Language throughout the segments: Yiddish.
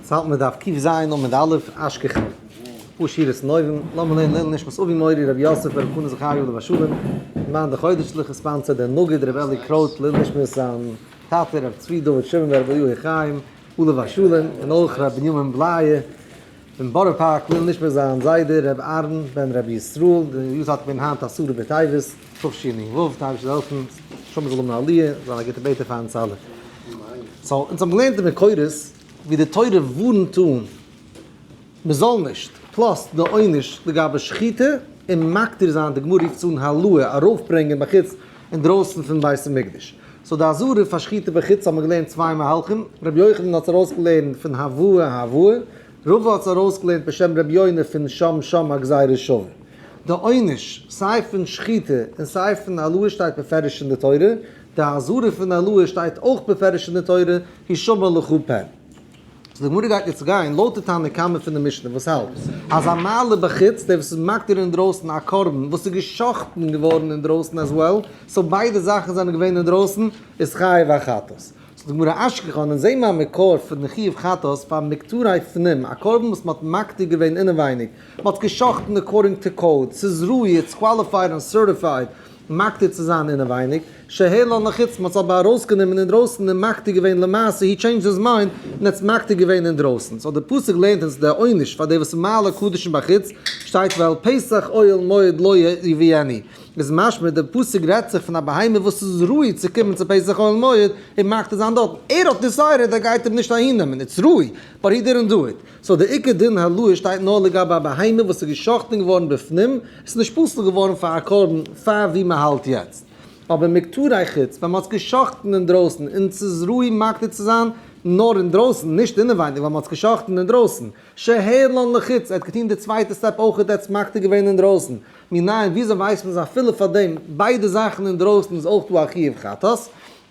ס'האלט מיר דף ק"ז עמוד א', אשכחן. פאר שורות אין אויבן, לאמיר לערנען לעילוי נשמת אבי מורי רבי יוסף ברב חנא זכריה עליו השלום, למען די חודש'ליכע sponsor דער נגיד רבי אלי קרויט לעילוי נשמת זיין טאטע רבי צבי דוד שמעון ברב אליהו חיים עליו השלום, און אויך רבי בנימין בלייע פון בארא פארק לעילוי נשמת זיין זיידע רבי אהרן בן רבי ישראל, די יארצייט איז געווען היינט עשרה בטבת תשנ"ו, די אייבערשטער זאל העלפן נשמה זאל האבן א עליה, זיין א גוטע בעטער פאר אונז אלע. so אונז האבן געלערנט אין מקורות ווי די תורה ווארנט אן מען זאל נישט, plus די עונש לגבי שחיטה און מקטיר זיין, די גמרא רופט עס אן העלאה, ארויפברענגען בחוץ אינדרויסן פון בית המקדש. so די אזהרה פאר שחיטה בחוץ האבן מיר געלערנט צוויי מהלכים, רבי יוחנן האט עס ארויסגעלערנט פון הבאה הבאה, רבא האט עס ארויסגעלערנט בשם רבי יונה פון שם שם א גזירה שווה. די עונש סיי פון שחיטה און סיי פון העלאה שטייט בפירוש אין די תורה, די אזהרה פון העלאה שטייט אויך בפירוש אין די תורה, השמר לך פה. so די גמרא גייט יעצט גיין לויט די תנא קמא פון די משנה וואס האלט אז המעלה בחוץ, דער וואס איז מקטיר אינדרויסן א קרבן וואס איז גע'שחט'ן געווארן אינדרויסן as well, so ביידע זאכן זענען געווען אינדרויסן, איז חייב א חטאת. so די גמרא אשכחן און זעה מה מקור פון די חיוב חטאת פאר מקטרי פנים, א קרבן וואס מ'האט מקטיר געווען אינעווייניג, מ'האט גע'שחט'ן according to code, ס'איז ראוי, it's qualified און certified מקטיר צו זיין אינעווייניג, שהעלן לחוץ, מ'האט עס אבער ארויסגענומען אינדרויסן און מקטיר געווען למעשה, he changed his mind, און האט עס מקטיר געווען אינדרויסן. so די פסוק לערנט אונז די עונש פאר די וואס מעלה קדשים בחוץ, שטייט ואל פתח אוהל מועד לא יביאנו. איז משמע די פסוק רעדט זיך פון א בהמה וואס איז ראוי צו קומען צו פתח אוהל מועד און מקטיר זיין דארטן, ער האט decided ער גייט אים נישט אהין נעמען, it's ראוי, but he didn't do it. so די עיקר דין העלאה שטייט נאר לגבי א בהמה וואס איז גע'שחט'ן געווארן בפנים, עס איז נישט פסול געווארן פאר א קרבן פאר ווי מען האלט יעצט. אבער מקטרי חוץ, ווען מען האט עס גע'שחט'ן אינדרויסן און ס'איז ראוי מקטיר צו זיין נאר אינדרויסן, נישט אינעווייניג ווייל מען האט עס גע'שחט'ן אינדרויסן, שהעלן לחוץ, ער האט געטון די צווייטע step אויך ער האט עס מקטיר געווען אינדרויסן. מנין, וויאזוי ווייסט מען אז אפילו פאר דעם ביידע זאכן אינדרויסן איז אויך דא א חיוב חטאת?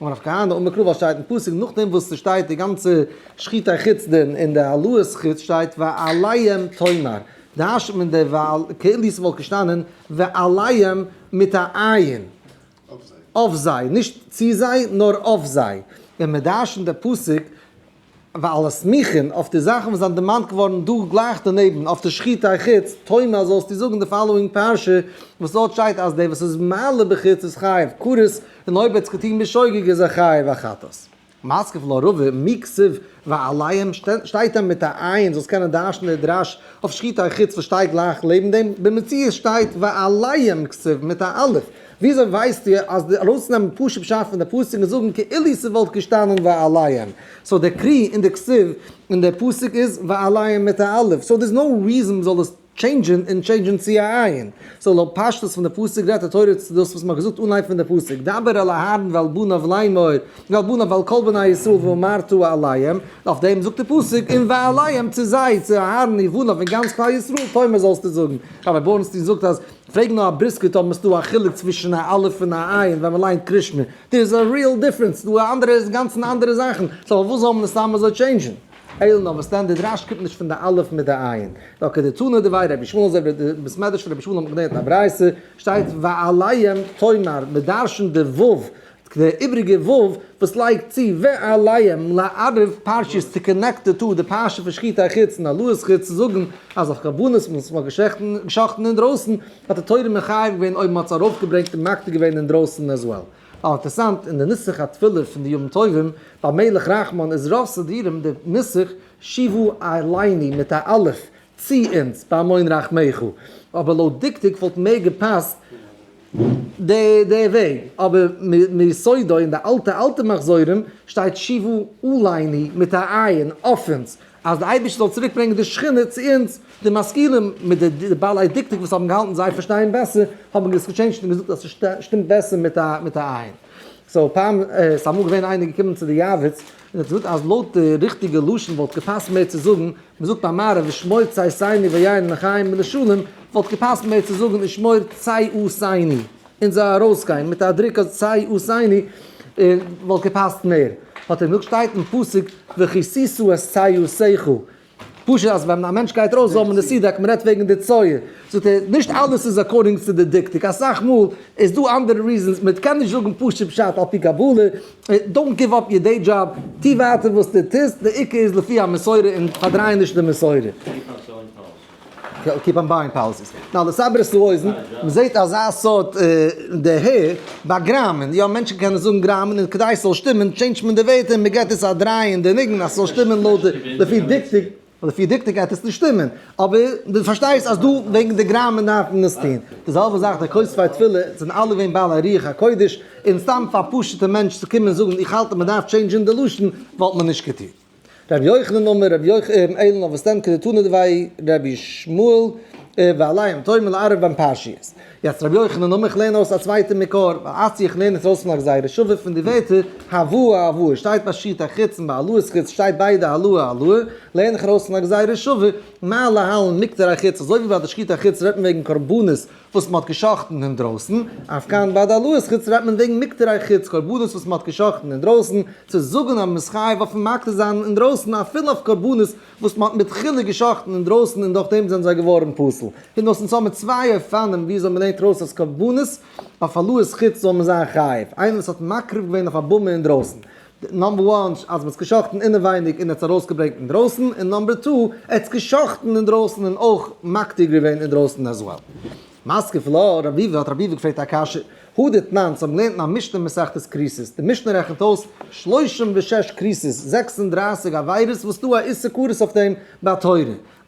אמר רב כהנא אמר קרא ווייל שטייט אין פסוק נאכדעם וואס ס'שטייט די גאנצע שחיטה חוץ דין און די העלאת חוץ שטייט ועליהם תאמר דרש'נט מען די ועל כאילו ס'וואלט געשטאנען ועליהם מיט א עין אויף זיי, נישט צו זיי נאר אויף זיי, און מ'דרש'נט די פסוק ועל הסמוכין, אויף די זאכן וואס זענען דערמאנט געווארן דא גלייך דערנעבן, אויף די שחוטי חוץ, תאמר זאלסטו זאגן די following פרשה, וואס דארט שטייט אז דער וואס איז מעלה בחוץ איז חייב כרת, און אויב ער האט עס געטון בשוגג איז ער חייב א חטאת. מתקיף לה רבא, מי כתיב ועליהם, שטייט דען מיט א עין זאלסט קענען דרש'ן די דרש אויף שחוטי חוץ וואס שטייט גלייך לעבן דעם, במציאות שטייט ועליהם כתיב מיט א אלף, וויאזוי ווייסטו אז די ארויסנעמען פשוט פשט פון די פסוק און זאגן כאילו ס'וואלט געשטאנען ועליהם? so די קרי אין די כתיב אין די פסוק איז ועליהם מיט א אלף, so there's no reason מ'זאל עס טשעינדזשען און טשעינדזשען צו א עין. so לויט פשטות פון די פסוק רעדט די תורה צו דאס וואס מ'האט געזאגט אנהייב פון די פסוק דבר אל אהרן ואל בניו לאמור ואל בניו ואל כל בני ישראל ואמרת אליהם, אויף דעם זאגט די פסוק און ועליהם צו זיי צו אהרן ובניו און גאנץ כלל ישראל תאמר זאלסטו זאגן. ראביי בורנסטין זאגט אז פרעג נאר א בריסקער טאמער ס'דא א חילוק צווישן א אלף און א עין ווען מ'ליינט קרישמע, there is a real difference, ס'דא א אנדערע אינגאנצן אנדערע זאכן, so פארוואס זאל מען עס סתם אזוי טשעינדזשן? אלא נאר וואס דען די דרש קומט נישט פון די אלף מיט די עין. דוקא די תנא דבי רבי ישמעאל אזוי ווי די בית מדרש פון רבי ישמעאל האט מען געלערנט אין א ברייתא שטייט ועליהם תאמר מ'דרש'נט די ו' די איבריגע ו' וואס לייגט צו ועליהם לערב פרשיות to connect די two די פרשה פון שחוטי חוץ און העלאת חוץ צו זאגן אז אויף קרבנות וואס מ'האט געשחט'ן אינדרויסן האט די תורה מחייב געווען אויב מ'האט עס ארויפגעברענגט און מקטיר געווען אינדרויסן as well. ווייל אינטערסאנט אין די נוסח התפילה פון די ימים טובים ביי מלך רחמן איז רוב סידורים די נוסח שובה אלינו מיט א אלף צו אונז בהמון רחמיך, אבער לויט דקדוק וואלט מער געפאסט די די וועג, אבער מיסודו אין די אלטע אלטע מחזורים שטייט שובה אלינו מיט א עין אויף אונז, אז די אייבערשטער זאל צוריק ברענגען די שכינה צו אונז, די משכילים מיט די בעלי דקדוק וואס האבן געהאלטן זיי פארשטייען בעסער האבן עס געטשעינדזשט און געזאגט אז ס'שטימט בעסער מיט א מיט א עין. so פעם ס'איז אמאל געווען איינער געקומען צו די יעבץ און האט געזאגט אז לויט די ריכטיגע לשון וואלט געפאסט מער צו זאגן, מ'זאגט ביי מעריב ושמור צאתנו ויען לחיים ולשלום, וואלט געפאסט מער צו זאגן ושמור צאתנו, אונזער ארויסגיין, מיט א דרוק אויף צאתנו, וואלט געפאסט מער. האט ער געזאגט שטייט אין פסוק וכסית את צאתך. פשוט אז ווען א מענטש גייט ארויס זאל מען עס צודעקן, מען רעדט וועגן די צואה. זאגט ער, נישט אלעס איז according צו די דקדוק, אסאך מאל איז דא אנדערע reasons, מען קען נישט זאגן פשוט פשט על פי קבלה, don't give up your day job, טו ווייטער וואס דו טוסט, די עיקר איז לפי המסורה און פארדריי נישט די מסורה. Keep on buying policies. נאר לסבר את האוזן, מען זעט אזא סארט דערהער ביי גראמען, יא מענטשן קענען זאגן גראמען און כדי ס'זאל שטימען change ט מען די ווערטער און מען געט עס א דריי אין די ניגון אז ס'זאל שטימען לויט די לפי דקדוק, לפי דקדוק גייט עס נישט שטימען, אבער דו פארשטייסט אז דא וועגן די גראמען דארף מען עס טון. די זעלבע זאך די כותבי תפילה זענען אלע געווען בעלי רוח הקודש, און סתם פאר א פשוט'ע מענטש צו קומען זאגן איך האלט אז מען דארף change ן די לשון וואלט מען נישט געטון. רבי יוחנן אמר רבי יוחנן אלן אויף סתם כדתנא דבי רבי ישמעאל ועליהם תאמר לערב ביים פרשיות. יעצט רבי יוחנן אמר איך לערן אויס א צווייטע מקור, ווייל איך לערן עס אויס פון א גזירה שווה פון די ווערטער הבאה הבאה שטייט ביי שחוט החוץ און ביי העלאת חוץ שטייט ביידע העלאה העלאה, לערן איך ארויס פון א גזירה שווה מה להלן מקטרי חוץ אזוי ווי ביי די שחוט החוץ רעדט מען וועגן קרבנות וואס מ'האט געשאכטן אינדרויסן, אף כאן ביי די העלאת חוץ רעדט מען וועגן מקטרי חוץ, קרבנות וואס מ'האט געשאכטן אינדרויסן, צו זאגן אז מ'איז חייב אויפן מקטיר זיין אינדרויסן אפילו אויף קרבנות וואס מ'האט מתחילה געשאכטן אינדרויסן און דורך דעם זענען זיי געווארן פסול. און דאס אונז האבן צוויי אופנים וויאזוי מ'לערנט ארויס אז קרבנות אויף העלאת חוץ זאל מען זיין חייב, איינער וואס האט מקריב געווען אויף א במה אינדרויסן, number one אז מ'האט עס געשאכטן אינעווייניג און ער האט עס ארויסגעברענגט אינדרויסן, און number two ער האט עס געשאכטן אינדרויסן און אויך מקטיר געווען אינדרויסן as well. מתקיף לה רב ביבי האט רב ביבי געפרעגט א קשיא, הא דתנן, ס'האבן געלערנט אין א משנה מסכת כריתות, די משנה רעכנט אויס 36 כריתות, 36 עבירות וואס דא א איסור כרת אויף דעם בתורה,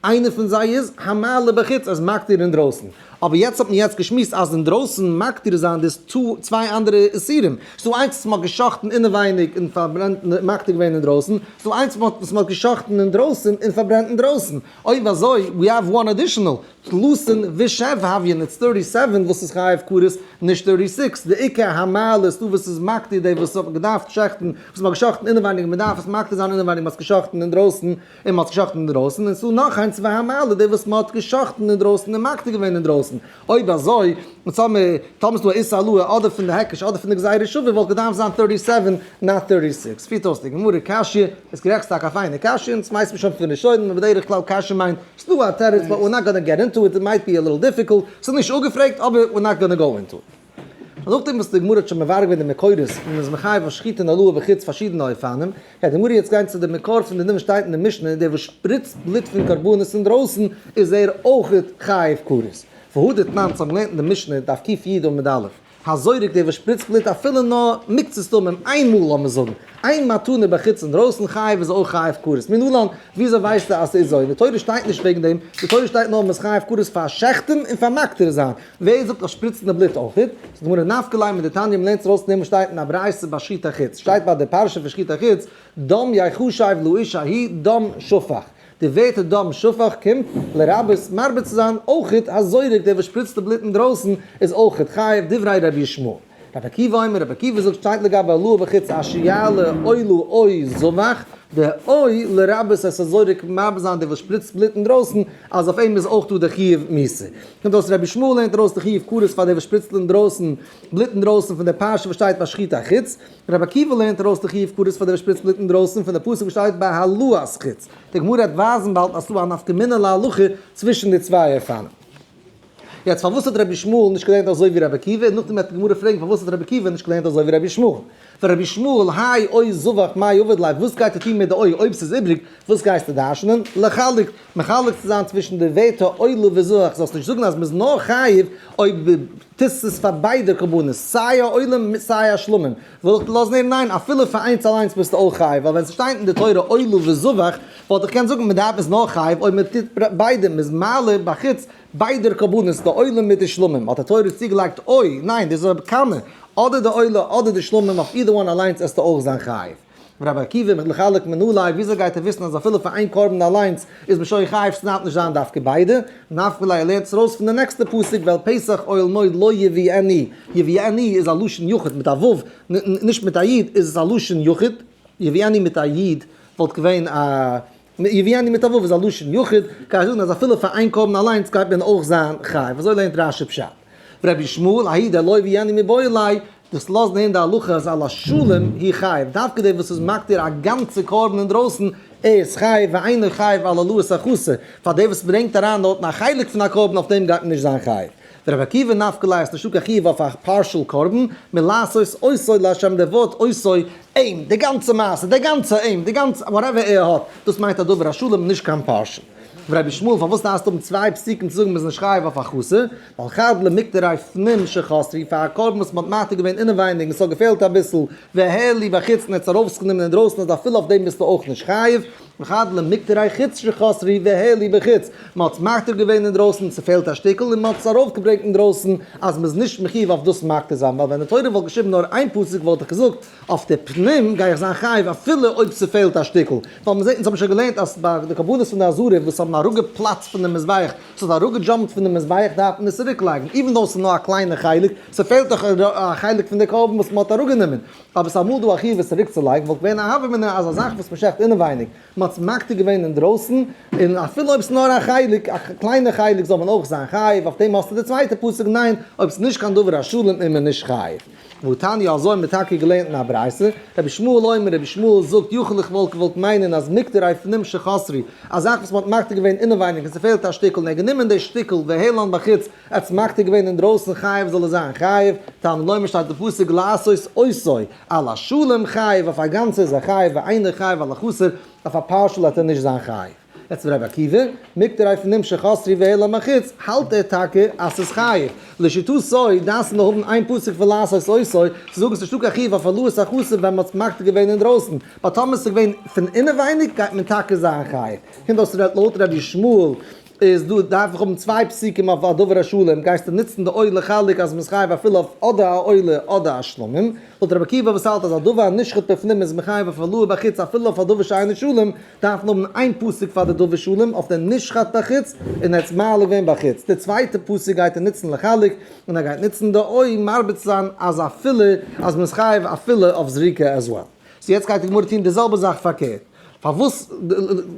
איינע פון זיי איז המעלה בחוץ אז מקטיר אינדרויסן, אבער יעצט האט מען יעצט געשמועסט אז אינדרויסן מקטיר זיין דאס צוויי אנדערע איסורים, ס'דא איינס וואס מ'האט גע'שחט'ן אינעווייניג און פארברענט מקטיר געווען אינדרויסן, ס'דא איינס וואס מ'האט גע'שחט'ן אינדרויסן און פארברענט אינדרויסן, אויב אזוי we have one additional, תלתין ושב הויין it's 37 וואס איז חייב כרת נישט 36, די עיקר המעלה איז דא וואס איז מקטיר די וואס האט געדארפט שעכטן וואס מ'האט גע'שחט'ן אינעווייניג און מ'דארף עס מקטיר זיין אינעווייניג מ'האט עס גע'שחט'ן אינדרויסן און מ'האט געשאכטן אינדרויסן, און ס'דא נאך איינס והמעלה די וואס מ'האט געשאכטן אינדרויסן און מקטיר געווען אינדרויסן. אויב אזוי, אונז האמיר, טאמער ס'דא א איסור העלאה אדער פון די היקש אדער פון די גזירה שווה וואלט געדארפט זיין 37 not 36. פירט אויס די גמרא קשיא, איז גערעכט ס'טאקע א פיינע קשיא, אונז ווייסט מען שוין פון ראשונים אבער בדרך כלל קשיא מיינט ס'דא א תירוץ but we're not gonna get into it, it might be a little difficult, ס'איז נישט אפגעפרעגט אבער we're not gonna go into it. נאכדעם וואס די גמרא האט שוין מברר געווען די מקורות און איז מחייב אויף שחיטה און העלאה בחוץ פארשידענע אופנים, גייט די גמרא יעצט גיין צו די מקור פון די דין וואס שטייט אין די משנה, דער וואס שפריצט בלוט פון קרבנות אינדרויסן איז ער אויך חייב כרת. והא דתנן, צו האבן געלערנט אין די משנה, דף קי עמוד א', הזורק דער וואס שפריצט בלוט אפילו נאר מקצת דמים איין מאל לאמיר זאגן, איין מתנה בחוץ אינדרויסן חייב איז אויך חייב כרת. מנלן, וויאזוי ווייסטו אז ס'איז אזוי? אין די תורה שטייט נישט וועגן דעם, די תורה שטייט נאר מ'איז חייב כרת פאר שעכטן און פאר מקטיר זיין. ווער זאגט אז שפריצן די בלוט אויך? זאגט די גמרא נפקא ליה מדתניא מ'לערנט עס ארויס פון דעם וואס שטייט אין א ברייתא ביי שחוט החוץ, שטייט ביי די פרשה פון שחוט החוץ, דם יחשב לאיש ההוא דם שפך, די ווערטער דם שפך קומט לרבות מרבה צו זיין אויכעט הזורק דער וואס שפריצט די בלוט אינדרויסן איז אויכעט חייב דברי רבי ישמעאל. רבי עקיבא אומר, רבי עקיבא זאגט שטייט לגבי העלאה בחוץ אשר יעלה עולה או זבח, די או לרבות את הזורק מרבה זיין דער וואס שפריצט בלוט אינדרויסן אז אויף אים איז אויך דא די חיוב מיתה. קומט אויס רבי ישמעאל לערנט ארויס די חיוב כרת פאר דער וואס שפריצט אינדרויסן בלוט אינדרויסן פון די פרשה וואס שטייט ביי שחוט החוץ, רבי עקיבא לערנט ארויס די חיוב כרת פאר דער וואס שפריצט בלוט אינדרויסן פון די פסוק וואס שטייט ביי העלאת חוץ. די גמרא וועט ווייזן באלד אז ס'דא א נפקא מינה להלכה צווישן די צוויי אופנים. יעצט פארוואס האט רבי ישמעאל נישט געלערנט אזוי ווי רבי עקיבא, און נאכדעם וועט די גמרא פרעגן פארוואס האט רבי עקיבא נישט געלערנט אזוי ווי רבי ישמעאל. פאר רבי ישמעאל, האי או זבח מאי עביד ליה, וואס גייט ער טון מיט די או אויב ס'איז איבריג, וואס גייסטו דרש'נען? לחלק, מחלק צו זיין צווישן די ווערטער עולה וזבח, זאלסט נישט זאגן אז מ'איז נאר חייב אויב טוסט עס פאר ביידע קרבנות, סיי א עולה סיי א שלמים, וויל איך לאזן הערן ניין, אפילו פאר איינס אליינס ביסטו אויך חייב, ווייל ווען ס'שטייט אין די תורה עולה וזבח, וואלט איך געקענט זאגן מ'דארף איז נאר חייב אויב מ'טוט ביידע, מ'איז מעלה בחוץ ביידע קרבנות, די עולה מיט די שלמים, האט די תורה צוגעלייגט אוי, ניין, דאס איז אויב כמה, אדער די עולה אדער די שלמים, אויף either one אליינס עסטו אויך זיין חייב. רבי עקיבא מחלק מנא ליה, וויאזוי גייט ער וויסן אז אפילו פאר איין קרבן אליינס איז מען שוין חייב ס'דארף נישט זיין דווקא ביידע? נפקא ליה ער לערנט עס ארויס פון די נעקסטע פסוק ואל פתח אוהל מועד לא יביאנו, יביאנו איז א לשון יחיד מיט א ו' נישט מיט א י' איז עס א לשון יחיד, יביאנו מיט א י' וואלט געווען א יביאנו מיט א ו' איז א לשון יחיד, גיי זאגן אז אפילו פאר איין קרבן אליינס גייט מען אויך זיין חייב, אזוי לערנט רשי פשט. רבי ישמעאל, ההוא דלא יביאנו מיבעי ליה, דאס לאזן הערן די הלכה אז על השלום הוא חייב, דווקא דער וואס איז מקטיר א גאנצע קרבן אינדרויסן ער איז חייב ואינו חייב על העלאת החסר, פאר דער וואס ברענגט אריין דארטן א חלק פון א קרבן אויף דעם גייט מען נישט זיין חייב. ורבי עקיבא נפקא ליה אז נישטא קיין חיוב אויף א partial קרבן, מלעשות אותו לה' דער ווארט אותו, אים, די גאנצע מעשה, די גאנצע אים, די גאנצע whatever ער האט, דאס מיינט א דבר השלם נישט קיין partial. ורבי ישמעאל פארוואס דארפסטו האבן צוויי פסוקים צו זאגן מ'איז נישט חייב אויף א חסר, ווייל חד למקטרי פנים שחסרו, פאר א קרבן וואס מ'האט מתיר געווען אינעווייניג און ס'האט געפעלט אביסל, והעלו בחוץ און ער האט עס ארויסגענומען אינדרויסן אז אפילו אויף דעם ביסטו אויך נישט חייב, וחד למקטרי חוץ שחסרו והעלו בחוץ, מ'האט עס מקטיר געווען אינדרויסן, ס'פעלט א שטיקל און מ'האט עס ארויפגעברענגט אינדרויסן אז מ'איז נישט מחיוב אויף דאס מקטיר זיין, ווייל ווען די תורה וואלט געשריבן נאר איין פסוק וואלט איך געזאגט אויף די פנים גיי איך זיין חייב אפילו אויב ס'פעלט א שטיקל, ווייל מ'זעט אונז האבן שוין געלערנט אז ביי די קרבנות פון די עזרה וואס האבן אראפגעפלאצט פון די מזבח, ס'האט אראפגעדזשאמפט פון די מזבח דארף מען עס צוריק לייגן, even though ס'איז נאר א קליינע חלק, ס'פעלט דאך א חלק פון די קרבן וואס מ'האט אראפגענומען, אבער ס'איז אמאל דא א חיוב עס צוריק צו לייגן, וואלט געווען א הוה אמינא אז א זאך וואס מ'שעכט אינעווייניג, מ'האט עס מקטיר געווען אינדרויסן, און אפילו אויב ס'איז נאר א חלק, א קליינע חלק זאל מען אויך זיין חייב, אויף דעם האסטו די צווייטע פסוק, ניין, אויב ס'איז נישט קיין דבר השלם איז מען נישט חייב. והתניא אזוי האבן מיר טאקע געלערנט אין א ברייתא, רבי ישמעאל אומר, רבי ישמעאל זאגט, יכול איך וואלט געוואלט מיינען אז מקטרי פנים שחסרו, א זאך וואס מ'האט מקטיר געווען אינעווייניג און ס'פעלט א שטיקל און ער האט גענומען די שטיקל והעלן בחוץ, ער האט עס מקטיר געווען אינדרויסן חייב זאל ער זיין חייב, תלמוד לומר שטייט אין פסוק לעשות אותו, על השלם חייב, אויף א גאנצע איז ער חייב ואינו חייב על החסר, אויף א partial וועט ער נישט זיין חייב. יעצט רבי עקיבא, מקטרי פנים שחסרו והעלן בחוץ, האלט ער טאקע אז ס'איז חייב. לשיטתו דארפסטו נאר האבן איין פסוק פון לעשות אותו, צו זאגן ס'נישטא קיין חיוב אויף העלאת החסר ווען מ'האט מקטיר געווען אינדרויסן, but טאמער ס'איז געווען פון אינעווייניג גייט מען טאקע זיין חייב. קומט אויס לויט רבי ישמעאל איז דא דארף איך האבן צוויי פסוקים אויף א דבר השלם, גייסטו נוצן די או לחלק אז מ'איז חייב אפילו אויף אדער א עולה אדער א שלמים, לויט רבי עקיבא וואס האלט אז א דבר הנשחט בפנים איז מחייב אויף העלאה בחוץ אפילו אויף א דבר שאינו שלם, דארף מען האבן איין פסוק פאר די דבר שלם אויף די נשחט בחוץ און ער האט עס מעלה געווען בחוץ, די צווייטע פסוק גייט ער נוצן לחלק און ער גייט נוצן די או מרביץ זיין אז אפילו אז מען איז חייב אפילו אויף זריקה as well. so יעצט גייט די גמרא טון די זעלבע זאך פארקערט, פארוואס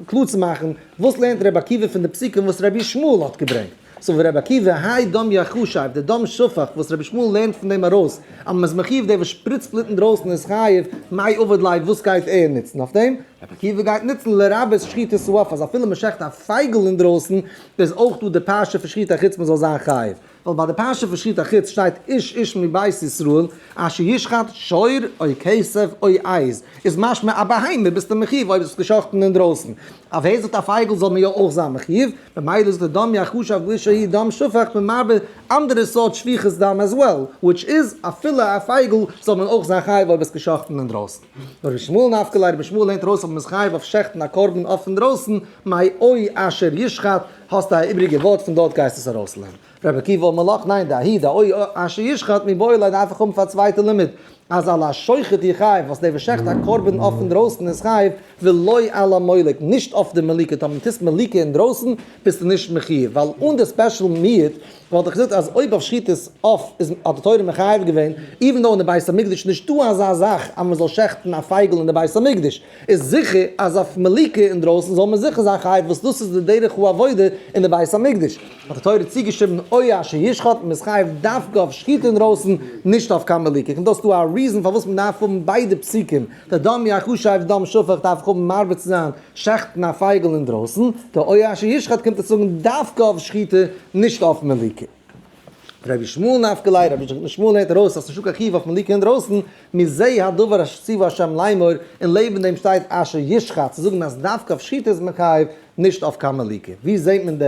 קלאר צו מאכן וואס לערנט רבי עקיבא פון די פסוקים וואס רבי ישמעאל האט געברענגט. so ווי רבי עקיבא, האי דם יחשב, די דם שפך וואס רבי ישמעאל לערנט פון דעם ארויס, אז מען איז מחיוב דער וואס שפריצט בלוט אינדרויסן איז חייב, מאי עביד ליה וואס גייט ער נוצן אויף דעם? רבי עקיבא גייט נוצן לרבות שחיטת העוף אז אפילו מען שעכט א פייגל אינדרויסן איז אויך דא די פרשה פון שחיטה חוץ מען זאל זיין חייב, ווייל ביי די פרשה פון שחיטה חוץ שטייט איש איש מבית ישראל אשר ישחט שור או כשב או עז, איז משמע א בהמה ביסטו מחיוב אויב איז עס געשחטן אינדרויסן, אויף ווער זאגט א פייגל זאל מען יא אויך זיין מחיוב, ממילא איז די דם יחשב גלישה היא דם שפך ממרבה אנדערע סארט שפיכות דם as well, which is אפילו א פייגל זאל מען אויך זיין חייב אויב עס געשחטן אינדרויסן. רבי ישמעאל נפקא ליה, רבי ישמעאל לערנט ארויס אז מען איז חייב אויף שעכטן א קרבן אויף אינדרויסן, מאי או אשר ישחט, האסט א איבריגע ווארט פון דארט גייסט עס ארויסלערנען. רבי עקיבא אמר לך, ניין דההיא דאו אשר ישחט מיבעי ליה דארף איך האבן פאר א צווייטע לימוד, אז על השוחט יהא חייב, וואס דער וואס שעכט א קרבן אויף אינדרויסן איז חייב, ולא על המולק, נישט אויף די מליקה, טאמער טוסט מליקה אינדרויסן ביסטו נישט מחיוב, ווייל אן די special מיעוט וואלט איך געזאגט אז אויב אויף שחיטת עוף איז האט די תורה מחייב געווען, even though אין די בית המקדש נישטא אזא זאך אז מען זאל שעכטן א פייגל אין די בית המקדש, איז זיכער אז אויף מליקה אינדרויסן זאל מען זיכער זיין חייב וואס דאס איז די דרך העבודה אין די בית המקדש. האט די תורה צוגעשריבן או אשר ישחט, מען איז חייב דווקא אויף שחיטה אינדרויסן, נישט אויף קיין מליקה. קומט אויס דא א reason פארוואס מען דארף האבן ביידע פסוקים, די דם יחשב דם שפך דארף איך האבן מרבה צו זיין שעכטן א פייגל אינדרויסן, די או אשר ישחט קומט עס זאגן דווקא אויף שחיטה נישט אויף מליקה. רבי ישמעאל נפקא ליה, רבי ישמעאל לערנט ארויס אז ס'נישטא קיין חיוב אויף מליקה אינדרויסן, מזה הדבר אשר ציווה השם לאמור, און לעבן דעם שטייט אשר ישחט, צו זאגן אז דווקא אויף שחיטה איז מען חייב, נישט אויף קיין מליקה. ווי זעט מען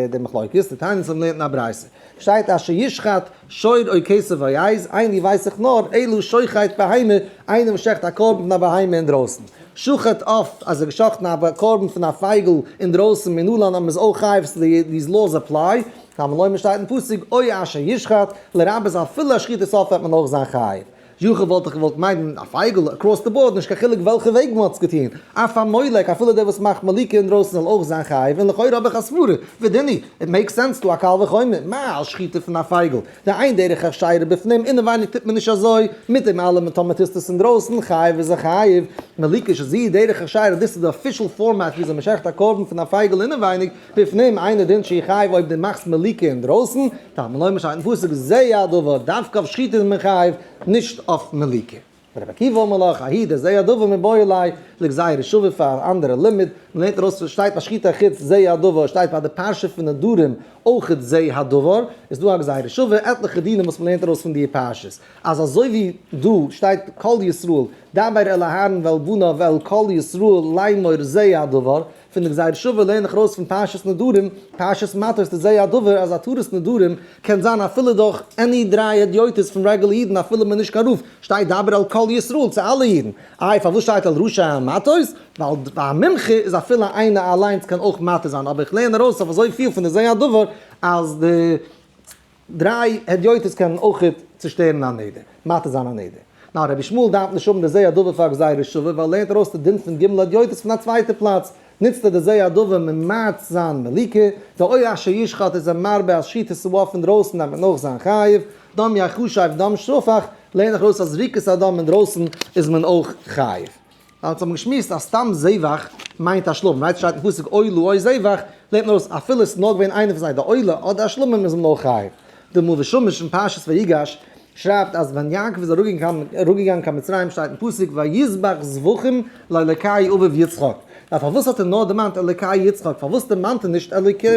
די מחלוקת? די תניא האבן געלערנט אין א ברייתא. שטייט אשר ישחט שור או כשב או עז, איני ווייס איך נאר, אלא שוחט בהמה, איינער וואס שעכט א קרבן פון א בהמה אינדרויסן. שחט עוף, אז ער האט געשחטן א קרבן פון א פייגל אינדרויסן מנלן אז מ'איז אויך חייב, so these laws apply. תלמוד לומר שטייט אין פסוק או אשר ישחט, לרבות אפילו א שחיטת עוף וועט מען אויך זיין חייב. יכול וואלט איך געוואלט מיינען א פייגל across the board נישט קיין חילוק וועלכע וועג מען האט עס געטון, אף המולק אפילו דער וואס מאכט מליקה אינדרויסן זאל אויך זיין חייב, און לכאורה האב איך א סברה, ודין הוא, it makes sense דא א קל וחומר, מה על שחיטה פון א פייגל, דאין דרך הכשרה בפנים, אינעווייניג טוט מען נישט אזוי, מיט דעם אלעם טאמער טוסטו עס אינדרויסן, חייב איז ער חייב, מליקה שזו דרך הכשרה, דאס איז די official format וויאזוי מען שעכט א קרבן פון א פייגל אינעווייניג, בפנים אינו דין שיהא חייב אויב דו מאכסט מליקה אינדרויסן, תלמוד לומר שטייט אין פסוק זה הדבר, דווקא אויף שחיטה איז מען חייב, נישט אויף מליקה. ורבי עקיבא אמר לך, ההיא דזה הדבר מיבעי ליה לגזירה שווה פאר א אנדערע לימוד, מען לערנט ארויס וואס שטייט ביי שחיטה חוץ זה הדבר, שטייט ביי די פרשה פון נדרים אויכעט זה הדבר, איז דא א גזירה שווה, עטליכע דינים וואס מען לערנט ארויס פון די פרשות, אז אזוי ווי דא שטייט כל ישראל, דבר אל אהרן ואל בניו ואל כל ישראל לאמור זה הדבר, פון די גזירה שווה לערן איך ארויס פון פרשת נדרים, פרשת מטות די זה הדבר אז התרת נדרים קען זיין אפילו דורך any דריי הדיוטות פון רעגולער אידן אפילו מען נישט קיין רב, שטייט דבר אל כל ישראל צו אלע אידן, איי פארוואס שטייט אל ראשי המטות? ווייל ביי א מומחה איז אפילו איינער אליינס קען אויך מתיר זיין, אבער איך לערן ארויס אויף אזוי פיל פון די זה הדבר אז די דריי הדיוטות קענען אויכעט צושטערן א נדר, מתיר זיין א נדר. נאר רבי ישמעאל דארף נישט האבן די זה הדבר פאר גזירה שווה ווייל ער לערנט ארויס די דין פון ג' הדיוטות פון א צווייטע פלאץ, נוצט ער די זה הדבר ממעט זיין מליקה, די אור אשר ישחט איז ער מרבה אז שחיטת העוף אינדרויסן דארף מען אויך זיין חייב, דם יחשב דם שפך, לערן איך ארויס אז זריקת הדם אינדרויסן איז מען אויך חייב. אונז האבן געשמועסט אז סתם זבח מיינט א שלמים, right? שטייט אין פסוק עולה או זבח, לערנט מען ארויס אפילו עס איז נאר געווען איינער פון זיי די עולה אדער א שלמים איז מען אויך חייב. די מאור ושמש אין פרשת ויגש שרייבט אז ווען יעקב איז אראפגעגאנגען קיין מצרים שטייט אין פסוק ויזבח זבחים לאלוקי אביו יצחק. נאר פארוואס האט ער נאר דערמאנט אלוקי יצחק? פארוואס דערמאנט ער נישט אלוקי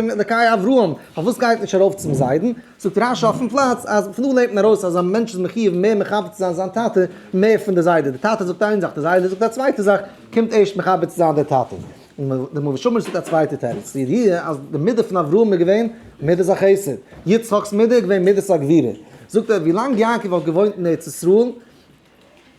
אברהם? פארוואס גייט נישט ארויף צום זיידן? זאגט רשי אויפן פלאץ אז פון דא לערנט מען ארויס אז א מענטש איז מחיוב מער מכבד צו זיין זיין טאטע מער פון די זיידע, די טאטע זאגט איין זאך די זיידע זאגט א צווייטע זאך, קומט ערשט מכבד צו זיין די טאטע. און די מאור ושמש זאגט א צווייטע תירוץ, די ידיעה אז די מידה פון אברהם איז געווען מידת החסד, יצחק'ס מידה איז געווען מידת הגבורה, זאגט ער ווילאנג יעקב האט געוואוינט אין ארץ ישראל,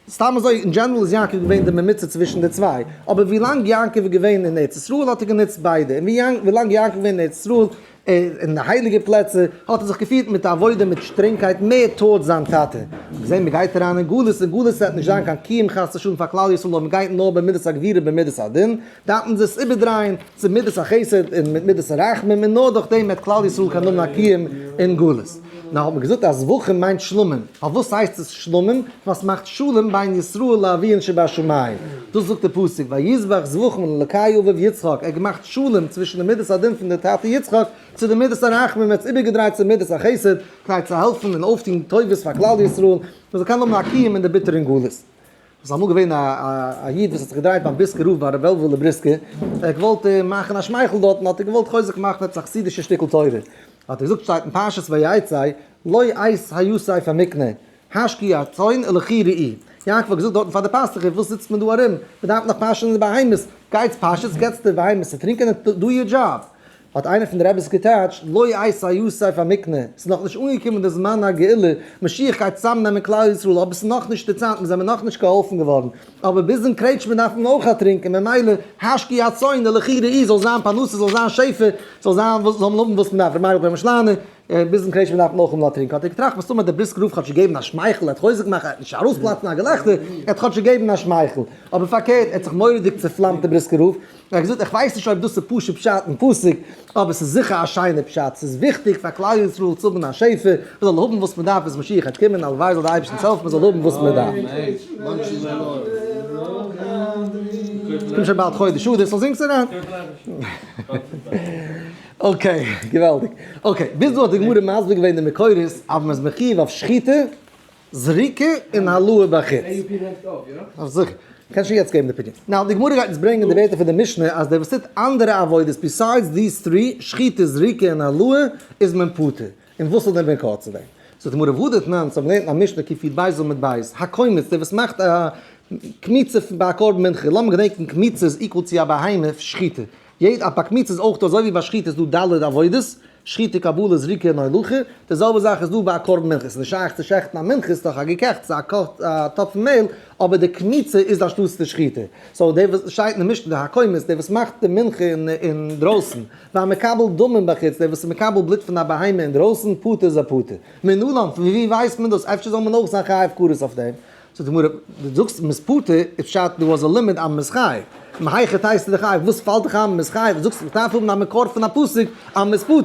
סתם אזוי אין general איז יעקב געווען די ממוצע צווישן די צוויי, אבער ווילאנג יעקב איז געווען אין ארץ ישראל האט ער גענוצט ביידע, און ווילאנג יעקב איז געווען אין ארץ ישראל אין די הייליגע פלעצער האט ער זיך געפירט מיט עבודה מיט שטרענגקייט מער towards זיין טאטע. געזען מען גייט אריין אין גלות, אין גלות וועט נישט זיין קיין קיום חס ושלום פאר כלל ישראל אויב מען גייט נאר במידת הגבורה במידת הדין, דארף מען זיך איבערדרייען צו מידת החסד און מיט מידת הרחמים און נאר דורך דעם וועט כלל ישראל קענען האבן א קיום אין גלות. נאר האט מען געזאגט אז זבחים מיינט שלמים, פארוואס הייסט עס שלמים? ווייל ס'מאכט שלום בין ישראל לאביהן שבשמים, דאס זאגט די פסוק ויזבח זבחים לאלקי אביו יצחק, ער האט געמאכט שלום צווישן די מידת הדין פון די טאטע יצחק צו די מידת הרחמים, ער האט עס איבערגעדרייט צו מידת החסד כדי צו העלפן און אויפטון טובות פאר כלל ישראל, מען זאל קענען האבן א קיום אין די ביטערן גלות. עס איז אמאל געווען א איד וואס האט זיך געדרייט ביים בריסקער רב ביי ר' וועלוועלע בריסקער, ער האט געוואלט מאכן א שמייכל דארטן, האט ער געוואלט חוזק מאכן עפעס א חסידישע שטיקל תורה, האט ער געזאגט שטייט אין פרשת ויצא לא עת היסף המקנה השקו הצאן ולכו רעו, יעקב האט געזאגט דארטן פאר די פאסטוכער וואס זיצט מען דא ארום, מען דארף נאך פאשען די בהמות, גייטס פאשעטס געטס די בהמות צו טרינקען און do your job. האט איינער פון די רביס געטייטשט, לא עת היסף המקנה, ס'איז נאכנישט אנגעקומען די זמן הגאולה, משיח גייט צוזאמנעמען כלל ישראל, אבער ס'איז נאכנישט די צייט, מיר זעמיר נאכנישט געהאלפן געווארן, אבער ביזן קרעטשמע דארף מען אויך א טרינקען, ממילא השקו הצאן ולכו רעו, זאל זיין פרנסה, זאל זיין שפע, זאל זיין וואס, זאל מען האבן וואס מען דארף, ר' מאיר פרעמישלאנער, ביזן קרעטשמע דארף מען אויך האבן א טרינק, האט ער געטראכט מסתמא דער בריסקער רב כאטש געגעבן א שמייכל, ער האט חוזק געמאכט, ער האט נישט ארויספלאצן א געלעכטער, ער האט כאטש געגעבן א שמייכל, אבער פארקערט, ער האט זיך מורא'דיג צופלאמט דער בריסקער רב, ער האט געזאגט, איך ווייס נישט אויב דאס איז פשוט פשט אין פסוק, אבער ס'איז זיכער א שיינע פשט, ס'איז וויכטיג פאר כלל ישראל צו האבן א שפע, מ'זאל האבן וואס מ'דארף ביז משיח וועט קומען, הלוואי זאל דער אייבערשטער אונז העלפן מ'זאל האבן וואס מ'דארף. קומט שוין באלד חודש אדר, so זינגטס אריין. okay, געוואלדיג. okay, ביז דא האט די גמרא מסביר געווען די מקורות אז מ'איז מחיוב אויף שחיטה, זריקה און העלאה בחוץ. אויף זיכער. קען שוין יעצט געבן די פדיון. now די גמרא גייט אונז ברענגען די ווערטער פון די משנה אז דער וואס טוט אנדערע עבודות besides these three, שחיטה, זריקה און העלאה, איז מען פטור. און וואס איז דער מקור צו דעם? זאגט די גמרא והא דתנן, ס'האט מען געלערנט אין א משנה קי"ב עמוד ב', הקומץ, דער וואס מאכט א קמיצה ביי א קרבן מנחה, לאמיר געדענקען קמיצה איז equal צו א בהמה שחיטה, יעדע א ביי קמיצה איז אויך דא אזוי ווי ביי שחיטה איז דא ד' עבודות, שחיטה קבלה זריקה און הולכה, די זעלבע זאך איז דא ביי א קרבן מנחה, ס'איז נישט שייך צו שעכטן א מנחה, ס'איז דאך א געקעכטס, א טאפ פון מעהל, אבער די קמיצה איז אנשטאטס די שחיטה. so דער וואס שטייט אין די משנה די הקומץ, דער וואס מאכט די מנחה אינדרויסן, והמקבל דמים בחוץ, דער וואס איז מקבל בלוט פון א בהמה אינדרויסן, פטור איז ער פטור. מנלן, פון ווי ווייסט מען דאס? אפשר זאל מען אויך זיין חייב כרת אויף דעם? זאגט די גמרא, דו זאגסט מ'איז פטור, איז פשט דא אז א לימוד אז מ'איז חייב. מהיכא תיתי דחייב, וואס פאלט דיך איין מ'איז חייב? זאגסט מ'דארף האבן א מקור פון א פסוק אז מ'איז פטור.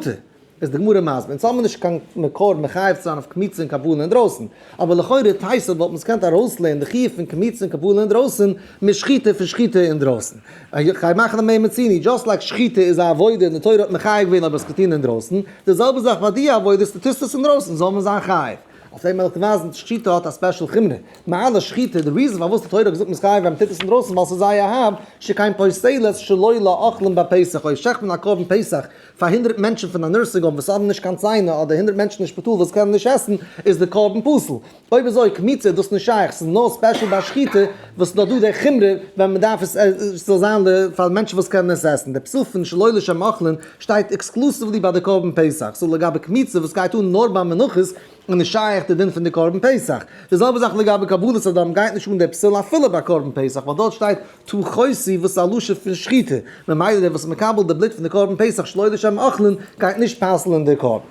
איז די גמרא מסביר, אונז האבן נישט קיין מקור מחייב צו זיין אויף קמיצה און קבלה אינדרויסן, אבער לכאורה תיתי וואלט מען עס געקענט ארויסלערנען די חיוב פון קמיצה און קבלה אינדרויסן משחיטה פון שחיטה אינדרויסן. איך גיי מאכן א מה מצינו, just like שחיטה איז א עבודה און די תורה האט מחייב געווען אויב האסט געטון אינדרויסן, די זעלבע זאך ביי די עבודות, דו טוסט עס אינדרויסן זאל מען זיין חייב. אויף דעם וועל איך דיר ווייזן, שחיטה האט א special חומרא. מה לשחיטה, די reason פארוואס די תורה האט געזאגט מ'איז חייב ווען מ'טוט עס אינדרויסן ווייל ס'איז זייער הארב, שכן פוסלת שלא לאוכלים בפסח, אויב שעכט מען א קרבן פסח פאר הונדרעט מענטשן פון א nursing home וואס האבן נישט קיין ציינער אדער הונדרעט מענטשן אין שפיטאל וואס קענען נישט עסן, איז די קרבן פסול. אויב אזוי קמיצה איז דאס נישט שייך, ס'איז נאר special ביי שחיטה וואס נאר דא די חומרא ווען מ'דארף עס ס'זאל זיין פאר מענטשן וואס קענען עס עסן, די פסול פון שלא לשם אוכלין שטייט exclusively ביי די קרבן פסח, so לגבי קמיצה וואס גייט אן נאר ביי מנחות איז נישט שייך די דין פון די קרבן פסח. די זעלבע זאך לגבי קבלת הדם גייט נישט אן די פסול אפילו ביי קרבן פסח ווייל דארט שטייט תכוסו וואס איז א לשון פון שחיטה, ממילא דער וואס איז מקבל די בלוט פון די קרבן פסח שלא לשם אוכלין גייט נישט פסל'ן די קרבן.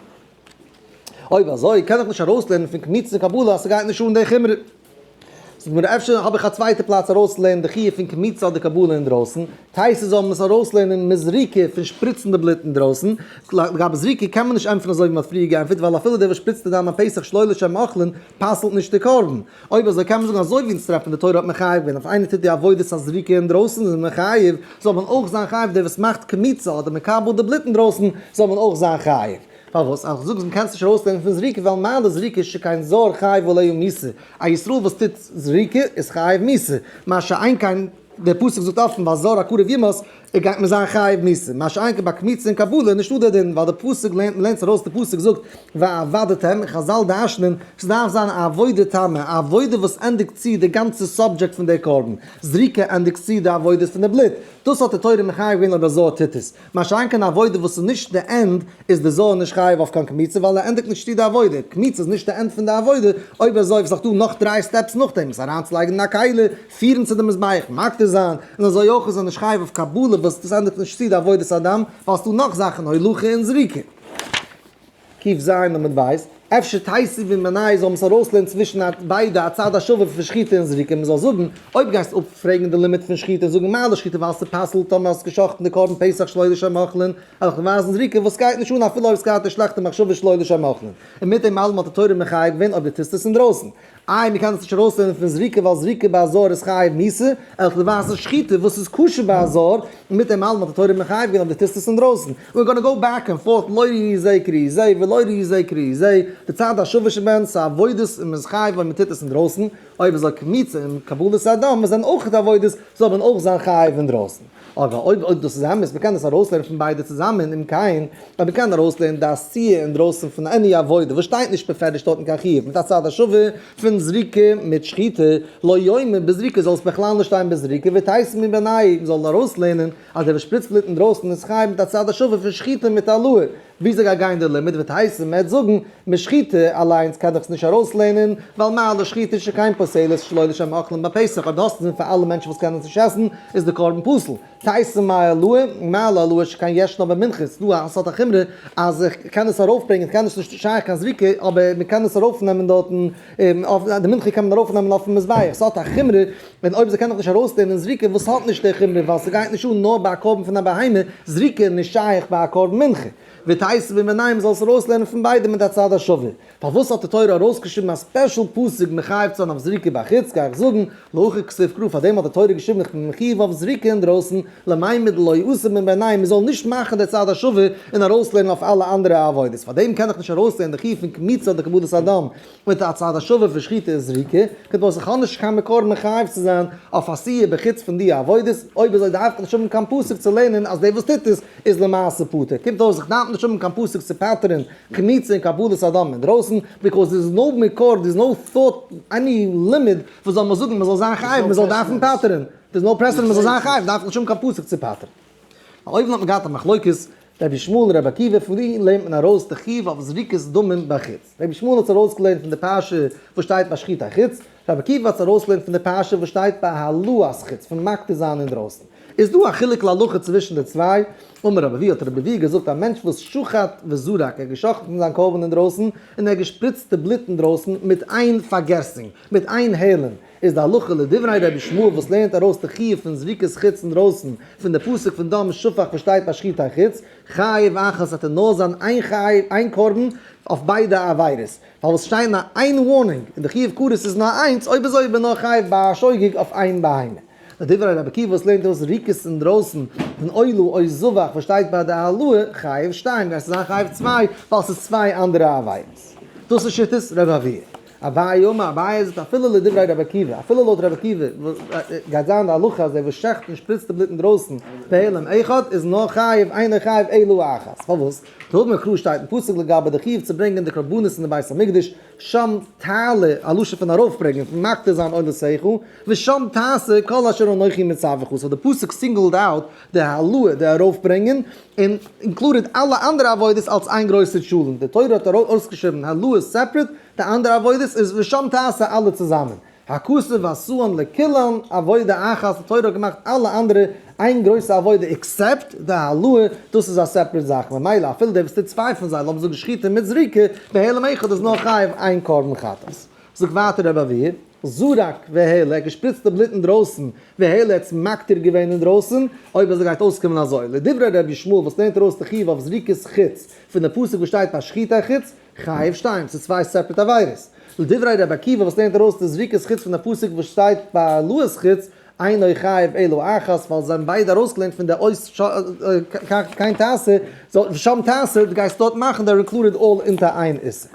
אויב אזוי קען איך נישט ארויסלערנען פון קמיצה און קבלה אז ס'גייט נישט אן די חומרא. זאגט מיר אפשר האב איך א צווייטע פלאץ ארויסצולערנען די חיוב פון קמיצה אדער קבלה אינדרויסן, תוס' זאל מען עס ארויסלערנען מזריקה פון שפריצן די בלוט אינדרויסן, לגבי זריקה קען מען נישט ענטפערן אזוי ווי מ'האט פריער געענטפערט ווייל אפילו דער וואס שפריצט די דם א פסח שלא לשם אוכלין פסל'ט נישט די קרבן. אויב אזוי קען מען זאגן אזוי ווי אונז טרעפן די תורה האט מחייב געווען אויף איינער טוט די עבודת הזריקה אינדרויסן איז מען מחייב, זאל מען אויך זיין חייב דער וואס מאכט קמיצה אדער מקבל די בלוט אינדרויסן זאל מען אויך זיין חייב. פארוואס? אז כ'זאג אז מ'קען עס נישט ארויסלערנען פון זריקה ווייל מה לזריקה שכן זר חייב עליה מיתה, א ישראל וואס טוט זריקה איז חייב מיתה, מה שאין כן דער פסוק זאגט אפן והזר הקרב יומת ער גייט מען זיין חייב מיתה, מה שאין כן ביי קמיצה און קבלה נישטא דער דין ווייל דער פסוק לערנט מ'לערנט עס ארויס די פסוק זאגט ועבדתם, חזל דרש'נען ס'דארף זיין א עבודה תמה, א עבודה וואס ענדיגט צו די גאנצע subject פון דער קרבן, זריקה ענדיגט צו די עבודות פון די בלוט, דאס האט די תורה מחייב געווען אויב א זר טוט עס. מה שאין כן א עבודה וואס איז נישט די end איז די זר נישט חייב אויף קיין קמיצה ווייל ער ענדיגט נישט צו די עבודה, קמיצה איז נישט די end פון די עבודה, אויב אזוי איז דאך דא נאך דריי steps נאכדעם, עס אריינצולייגן אין א כלי, פירן צו די מזבח, מקטיר זיין, און אזוי אויך איז ער נישט חייב אויף קבלה וואס דאס ענדיגט נישט צו די עבודת הדם, ווייל ס'דא נאך זאכן הולכה און זריקה. קוף ז עמוד ב', אפשר תיתי מבינייהו זאל מען עס ארויסלערנען צווישן א ביידע א צד השווה פון שחיטה און זריקה, מען זאל זאגן, אויב גייסט אפפרעגן די לימוד פון שחיטה און זאגן מה לשחיטה ווייל ס'פסל'ט טאמער האסט גע'שחט'ן די קרבן פסח שלא לשם אוכלין, וועל איך ווייזן זריקה וואס גייט נישט אן אפילו אויב ס'געהאט די שלעכטע מחשבה שלא לשם אוכלין, און מיט דעם אלעם האט די תורה מחייב געווען אויב דו טוסט עס אינדרויסן. איי מ'קען עס נישט ארויסלערנען פון זריקה ווייל זריקה ביי א זר איז חייב מיתה, וועל איך ווייזן שחיטה וואס איז כשר ביי א זר, און מיט דעם אלעם האט די תורה מחייב געווען אויב דו טוסט עס אינדרויסן. We're gonna go back and forth לא ראי זה כראי זה ולא ראי זה כראי זה, די צד השווה שבהן ס'איז עבודות און מ'איז חייב אויב מ'טוט עס אינדרויסן, אויב אזוי קמיצה און קבלת הדם וואס זענען אויך עבודות זאל מען אויך זיין חייב אינדרויסן. אבער אויב אויב דאס איז אמת, מ'קען עס ארויסלערנען פון ביידע צוזאמען, אם כן, אויב מ'קען ארויסלערנען די עשיה אינדרויסן פון עני עבודה וואס שטייט נישט בפירוש דארטן קיין חיוב מיט א צד השווה פון זריקה מיט שחיטה, לא יאמר בזריקה זאל עס בכלל נישט שטיין בזריקה ותיתי מבינייהו מ'זאל ארויסלערנען אז דער וואס שפריצט בלוט אינדרויסן איז חייב מיט א צד השווה פון שחיטה מיט העלאה. וויאזוי גייט גיין די לימוד ותיתי מ'עט זאגן משחיטה אליינס קען איך עס נישט ארויסלערנען ווייל מה לשחיטה שכן פוסלת שלא לשם אוכלין בפסח אויב האסטו זין פאר אלע מענטשן וואס קענען עס נישט עסן איז די קרבן פסול תיתי מהעלאה מה להעלאה שכן ישנה במנחה ס'דא א סארט א חומרא אז איך קען עס ארויפברענגען ס'קען נישט נישט שייך קיין זריקה אבער מ'קען עס ארויפנעמען דארטן אויף די מנחה קען מען ארויפנעמען אויפן מזבח ס'האט א חומרא און אויב זיי קענען נאך נישט ארויסלערנען זריקה וואס האט נישט די חומרא ווייל ס'גייט נישט אן נאר ביי א קרבן פון א בהמה, זריקה איז נישט שייך ביי א קרבן מנחה. ותיתי מבינייהו מ'זאל עס ארויסלערנען פון ביידע מיט א צד השווה. פארוואס האט די תורה ארויסגעשריבן א special פסוק מחייב צו זיין אויף זריקה בחוץ, גיי איך זאגן, להכי כתיב קרא, פארדעם האט די תורה געשריבן איך בין מחויב אויף זריקה אינדרויסן, למימר דלא יאתי מבינייהו מ'זאל נישט מאכן די צד השווה און ארויסלערנען אויף אלע אנדערע עבודות. פארדעם קען איך נישט ארויסלערנען די חיוב פון קמיצה אדער קבלת הדם מיט א צד השווה פון שחיטה און זריקה, קומט אויס איך האב נישט קיין מקור מחייב צו זיין אויף עשיה בחוץ פון די עבודות, אויב אזוי דארף איך נישט האבן קיין פסוק צו לערנען אז דער וואס טוט עס איז למעשה פטור, קומט אויס איך דארף נישט האבן קיין פסוק צו פטר'ן קמיצה און קבלת הדם אינדרויסן, because there is no מקור, there is no thought, any לימוד וואס זאל מיר זאגן מען זאל זיין חייב, מען זאל דארפן פטר'ן, there is no precedent מען זאל זיין חייב, דארף איך נישט האבן קיין פסוק צו פטר'ן. אויבן האט מען געהאט א מחלוקת רבי ישמעאל און רבי עקיבא, פון ווי לערנט מען ארויס די חיוב אויף זריקת דמים בחוץ? רבי ישמעאל האט עס ארויסגעלערנט פון די פרשה וואס שטייט ביי שחוטי חוץ, רבי עקיבא האט עס ארויסגעלערנט פון די פרשה וואס שטייט ביי העלאת חוץ, פון מקטיר זיין אינדרויסן. איז דא א חילוק להלכה צווישן די צוויי? אמר רבי אבהו האט רבי אבהו געזאגט א מענטש וואס שחט וזרק, ער האט געשחט'ן זיין קרבן אינדרויסן און ער האט געשפריצט די בלוט אינדרויסן מיט איין פארגעסונג, מיט איין העלם, איז די הלכה לדברי רבי ישמעאל וואס לערנט ארויס די חיוב פון זריקת חוץ אינדרויסן פון די פסוק פון דם שפך וואס שטייט ביי שחוטי חוץ, חייב אחת וועט ער נאר זיין איין חייב איין קרבן אויף ביידע עבירות, ווייל עס שטייט נאר איין warning און די חיוב כרת איז נאר איינס, אויב אזוי איז מען נאר חייב ביי א שוגג אויף איין בהמה. לדברי רבי עקיבא וואס לערנט ארויס זריקות אינדרויסן פון עולה או זבח וואס שטייט ביי די העלאה, חייב שתיים גייסטו זיין חייב צוויי ווייל ס'איז צוויי אנדערע עבירות. דאס איז שיטת רבי אבהו. אביי אמר, אביי זאגט אפילו לדברי רבי עקיבא, אפילו לויט רבי עקיבא גייט זיין די הלכה אז דער וואס שעכט און שפריצט די בלוט אינדרויסן בהעלם אחד איז נאר חייב אינו חייב אלא אחת. פארוואס? דהאמר קרא שטייט אין פסוק לגבי די חיוב צו ברענגען די קרבנות אין די בית המקדש, שם תעלה, א לשון פון ארויפברענגען, פון מקטיר זיין עולותיך, ושם תעשה כל אשר אנכי מצווך, so די פסוק singled out די העלאה, די ארויפברענגען, און included אלע אנדערע עבודות אלס איין גרויסע טשולענט, די תורה האט ארויסגעשריבן העלאה separate, די אנדערע עבודות איז ושם תעשה אלע צוזאמען. הכתוב עשאן לכולן עבודה אחת, די תורה האט געמאכט אלע אנדערע איין גרויסע עבודה except די העלאה, דאס איז א separate זאך, ממילא אפילו דער וואס טוט צוויי פון זיי, לאמיר זאגן שחיטה מיט זריקה, בהעלם אחד איז נאר חייב איין קרבן חטאת. זאגט ווייטער רבי אבהו, זרק והעלה, ער האט געשפריצט די בלוט אינדרויסן, והעלה האט עס מקטיר געווען אינדרויסן, אויב אזוי גייט אויסקומען אזוי, לדברי רבי ישמעאל וואס לערנט ארויס די חיוב אויף זריקת חוץ פון די פסוק וואס שטייט ביי שחיטה חוץ, חייב שתיים, ס'איז צוויי separate עבירות. לדברי רבי עקיבא וואס לערנט ארויס די זריקת חוץ פון די פסוק וואס שטייט ביי העלאת חוץ, אינו חייב אלא אחת, ווייל זיי האבן ביידע ארויסגעלערנט פון די אות כן תעשה, ושם תעשה, דו גייסט דארט מאכן they're included all אונטער איין איסור.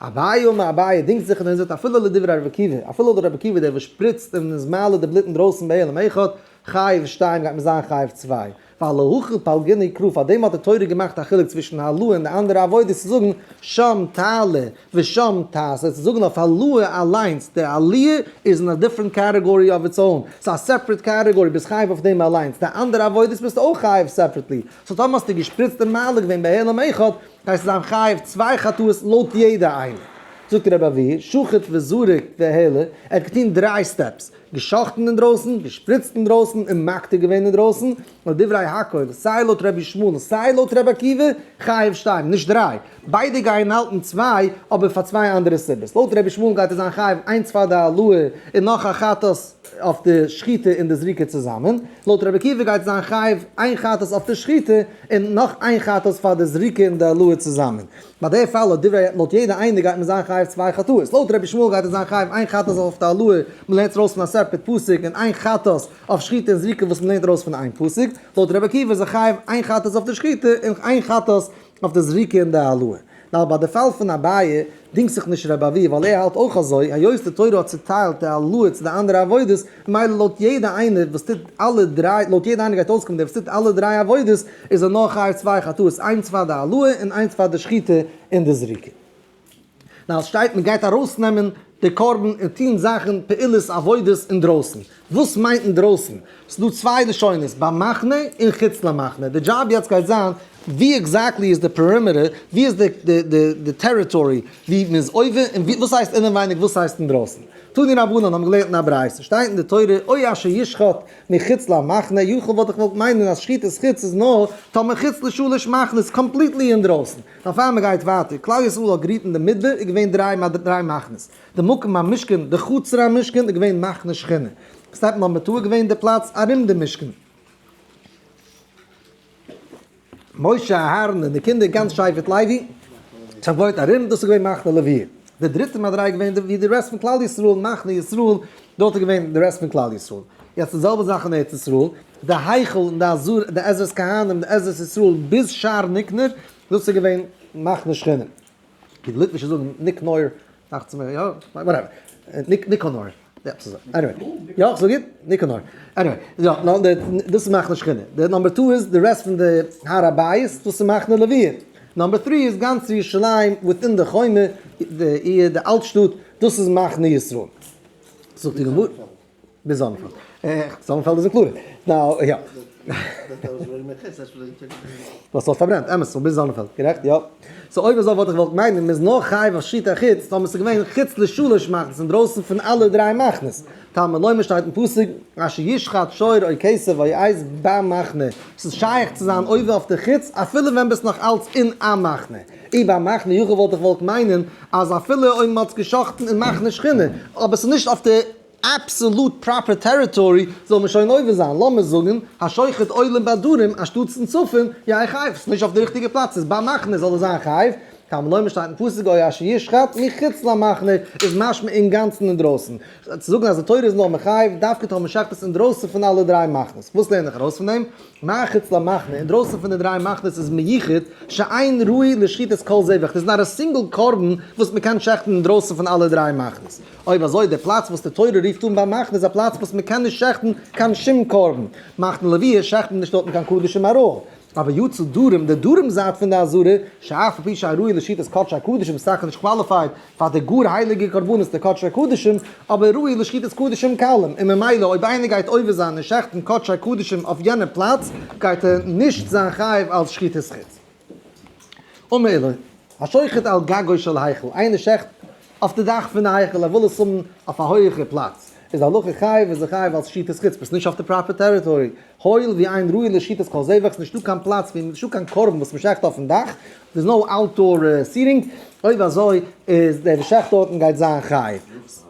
אביי אמר אביי דינגט זיך און ער זאגט אפילו לדברי רבי עקיבא, אפילו לויט רבי עקיבא דער וואס שפריצט און איז מעלה די בלוט אינדרויסן בהעלם אחד, חייב שתיים גייט מען זיין חייב צוויי. ווייל להכי פלגינהו קרא פאר דעם האט די תורה געמאכט א חילוק צווישן העלאה און די אנדערע עבודות צו זאגן שם תעלה ושם תעשה צו זאגן אויף העלאה אליינס די עליה איז אין א different category of its own ס'איז א separate category ביסט חייב אויף דעם אליינס די אנדערע עבודות ביסטו אויך חייב separately so טאמער האסטו געשפריצט און מעלה געווען בהעלם אחד גייסטו זיין חייב צוויי חטאות לויט יעדע איינע. זאגט רבי אבהו שחט וזרק והעלה ער האט געטון דריי steps געשאכטן אינדרויסן, געשפריצט אינדרויסן און מקטיר געווען אינדרויסן, לדברי הכל, סיי לויט רבי ישמעאל און סיי לויט רבי עקיבא, חייב שתיים, נישט דריי. ביידע גייען האלטן צוויי, אבער פאר צוויי אנדערע סיבות. לויט רבי ישמעאל גייט ער זיין חייב איינס פאר די העלאה און נאך א חטאת אויף די שחיטה און די זריקה צוזאמען. לויט רבי עקיבא גייט ער זיין חייב איין חטאת אויף די שחיטה און נאך איין חטאת פאר די זריקה און די העלאה צוזאמען. ביי די פאל לויט דברי לויט יעדע איינער גייט מען זיין חייב צוויי חטאות, לויט רבי ישמעאל גייט ער זיין חייב איין חטאת אויף די העלאה, מען לערנט ארויס פון א separate פסוק, און איין חטאת אויף שחיטה און זריקה וואס מען לערנט ארויס פון איין פסוק, לויט רבי עקיבא איז ער חייב איין חטאת אויף די שחיטה און איין חטאת אויף די זריקה און די העלאה. נאר ביי די פאל פון אביי דינגט זיך נישט רבי אבהו ווייל ער האלט אויך אזוי, היות די תורה האט צוטיילט די העלאה צו די אנדערע עבודות, ממילא לויט יעדע איינער וואס טוט אלע דריי, לויט יעדע איינער גייט אויסקומען דער וואס טוט אלע דריי עבודות איז ער נאר חייב צוויי חטאות, איינס פאר די העלאה און איינס פאר די שחיטה און די זריקה. נאר עס שטייט מען גייט ארויסנעמען די קרבן און טון זאכן פעולות עבודות אינדרויסן. וואס מיינט אינדרויסן? ס'איז דא צוויי לשונות, במחנה און חוץ למחנה. די דזשאב יעצט גייט זיין ווי exactly איז די perimeter, ווי איז די territory ווי מ'איז עובר, און וואס הייסט אינעווייניג וואס הייסט אינדרויסן. תנו רבנן האבן געלערנט אין א ברייתא, שטייט אין די תורה או אשר ישחט מחוץ למחנה, יכול וואלט איך געוואלט מיינען אז שחיטת חוץ איז נאר טאמער חוץ לשלש מחנות, completely אינדרויסן. נאר פאר מ'גייט ווייטער, כלל ישראל האט גערוהט אין די מדבר איז געווען דריי מחנות, די מקום המשכן, די חצר המשכן איז געווען מחנה שכינה, step number two איז געווען די פלאץ ארום די משכן. משה, אהרן און די קינדער גאנץ שבט לוי, זיי וואוינט ארום, דאס איז געווען מחנה לוי. די דריטע מדריגה איז געווען ווי די rest פון כלל ישראל, מחנה ישראל, דארט איז געווען די rest פון כלל ישראל. יעצט די זעלבע זאך אין ארץ ישראל, די היכל און די עזרה, די עזרת כהנים, די עזרת ישראל ביז שער ניקנור, דאס איז געווען מחנה שכינה. ווי די ליטווישע זאגן ניקנור, דאכט זיך מיר, יא, whatever, ניקאנור. יא, ס'איז anyway. יא, ס'איז גוט? ניקאנור. Anyway, יא, נאר די, דאס איז מחנה שכינה. די number two איז די rest פון די הר הבית, דאס איז מחנה לוויה. Number three איז גאנץ ירושלים within די חומה, די עיר, די אלט שטאט, דאס איז מחנה ישראל. זאגט די גמרא, ביז זאנענפעלד. זאנענפעלד איז included. Now, יא. וואס האט פארברענט, אמת, so ביז זאנענפעלד, גערעכט, יא. So אויב אזוי וואלט איך געוואלט מיינען, מ'איז נאר חייב אויף שחיטה חוץ, טאמער ס'איז געווען חוץ לשלש מחנות, אינדרויסן פון אלע דריי מחנות. תלמוד לומר שטייט אין פסוק, אשר ישחט שור או כשב או עז במחנה. ס'איז שייך צו זיין עובר אויף די חוץ אפילו ווען ביסט נאך אלץ אין א מחנה. אי במחנה יכול וואלט איך געוואלט מיינען אז אפילו אויב מ'האט עס געשחט'ן אין מחנה שכינה, אבער ס'איז נישט אויף די absolute proper territory זאל מען שוין עובר זיין, לאמיר זאגן, השוחט עולים בדרום אנשטאטס אין צפון, יהא חייב, ס'איז נישט אויף די ריכטיגע פלאץ, ס'איז במחנה זאל ער זיין חייב, תלמוד לומר שטייט אין פסוק או אשר ישחט מחוץ למחנה איז משמע אינגאנצן אינדרויסן. צו זאגן אז די תורה איז נאר מחייב דווקא טאמער מ'שחט עס אינדרויסן פון אלע דריי מחנות. וואס לערן איך ארויס פון דעם? מחוץ למחנה, אינדרויסן פון די דריי מחנות איז מיוחד שאין ראוי לשחיטת כל זבח, there's not a single קרבן וואס מ'קען שעכטן אינדרויסן פון אלע דריי מחנות. אויב אזוי די פלאץ וואס די תורה רופט אן במחנה איז א פלאץ וואס מ'קען נישט שעכטן קיין שום קרבן. מחנה לוויה שעכט מען נישט דארטן קיין קדשים אראל. אבער יצא דרום, די דרום זייט פון די עזרה, שאף על פי שהראוי לשחיטת קדשי הקדשים איז טאקע נישט qualified פאר די גאר הייליגע קרבנות די קדשי הקדשים, אבער ראוי לשחיטת קדשים קלים, און ממילא אויב איינער גייט עובר זיין און שעכטן קדשי הקדשים אויף יענע פלאץ, גייט ער נישט זיין חייב אלס שחיטת חוץ. אמר עולא, השוחט על גגו של היכל, איינער שעכט אויף די דאך פון די היכל, ער וויל עס האבן אויף א הויעכע פלאץ, איז הלכה חייב איז ער חייב אלס שחיטת חוץ, ביסט נישט אויף די proper territory, הואיל ואין ראוי לשחיטת כל זבח, ס'נישטא קיין פלאץ ווי נישטא קיין קרבן וואס מ'שעכט אויפן דאך, there's no outdoor seating, אויב אזוי איז דער וואס שעכט דארטן גייט זיין חייב.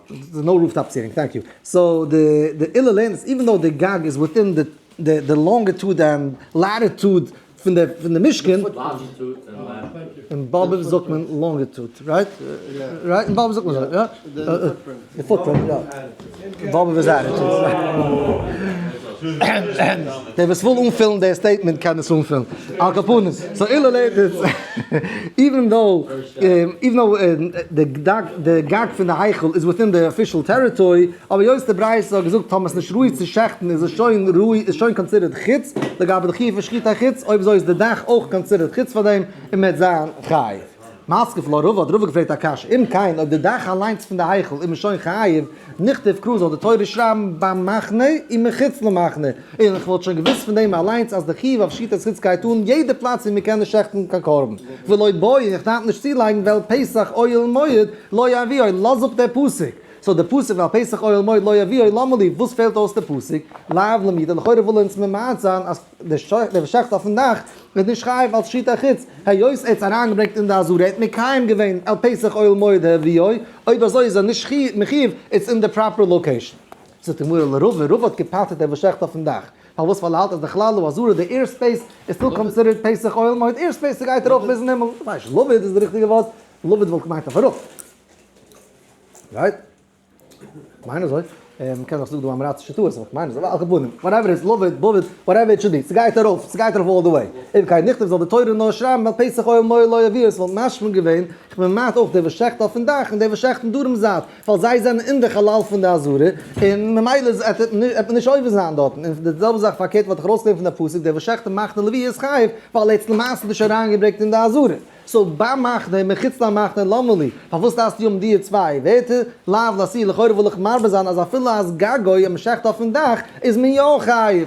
There's no rooftop seating, thank you. So די די עולא לערנט עס even though די גג איז within די די longitude and latitude פון די פון די משכן. אין באבוב זאגט מען longitude, right? Right? אין באבוב זאגט מען אזוי, יא? די footprint, יא. באבוב איז attitude. דער וואס וויל אנפילן די statement קען עס אנפילן. על כל פנים, so עולא לערנט עס, even though, even though די די גג פון די היכל איז within די official territory, אבער היות די ברייתא האט געזאגט טאמער עס איז נישט ראוי צו שעכטן איז עס שוין ראוי איז שוין considered חוץ, לגבי די חיוב פון שחיטה חוץ, אויב אזוי איז די דאך אויך considered חוץ פאר דעם און מען וועט זיין חייב. מתקיף לה רבא האט רבא געפרעגט א קשיא, אם כן אויב די דאך אליינס פון די היכל איז מען שוין חייב, נכתוב קרא זאל די תורה שרייבן במחנה און מחוץ למחנה, און איך וואלט שוין געוואוסט פון דעם אליינס אז די חיוב אויף שחיטת חוץ גייט אן יעדע פלאץ ווי מען קען נישט שעכטן קיין קרבן, ולא בעי און איך דארף נישט צולייגן ואל פתח אוהל מועד לא יביאו, לאז אפ דער פסוק. So די פסוק ואל פתח אוהל מועד לא יביאו למה לי, וואס פעלט אויס די פסוק? לאו למעוטי, לכאורה וויל אונז ממעט זיין אז דער וואס שעכט אויפן דאך ווערט נישט חייב אלס שחיטה חוץ, היות ער האט עס אריינגעברענגט אין די עזרה, ער האט מקיים געווען אל פתח אוהל מועד הביאו, אויב אזוי איז ער נישט מחויב, it's in the proper location. זאגט די גמרא לרבא, רבא האט געפטר'ט דער וואס שעכט אויפן דאך, פארוואס? ווייל ער האלט אז די חלל העזרה, די air space, איז still considered פתח אוהל מועד, air space ס'גייט ארויף ביזן הימל, כ'ווייס נישט, לבוד איז די ריכטיגע ווארט, לבוד וואלט געמיינט אויף אראפ. Right? מיין אזוי. מ'קען דאך זאגן דא עם-הארצישע טעות, אבער כ'מיין אזוי, על כל פנים, whatever איז לבוד, בובד, whatever it should be, ס'גייט ארויף, ס'גייט ארויף all the way. אויב קיין נכתב זאל די תורה נאר שרייבן ואל פתח אוהל מועד לא יביאו, עס וואלט משמע געווען, כ'בין ממעט אויך דער וואס שעכט אויפן דאך און דער וואס שעכט אין דרום זייט, ווייל זיי זענען אין די חלל פון די עזרה, און ממילא איז עט מען נישט עובר זיין דארטן. און די זעלבע זאך פארקערט וואלט איך ארויסגעלערנט פון די פסוק, דער וואס שעכט אין מחנה לוי איז חייב, ווייל ער האט עס למעשה נישט אריינגעברענגט אין די עזרה. So במחנה מחוץ למחנה למה לי, פארוואס דארפסטו האבן דיע צוויי ווערטער, לאו לאתויי, לכאורה וויל איך מרבה זיין אז אפילו אז גגו אז מ'שעכט אויפן דאך איז מען יא חייב.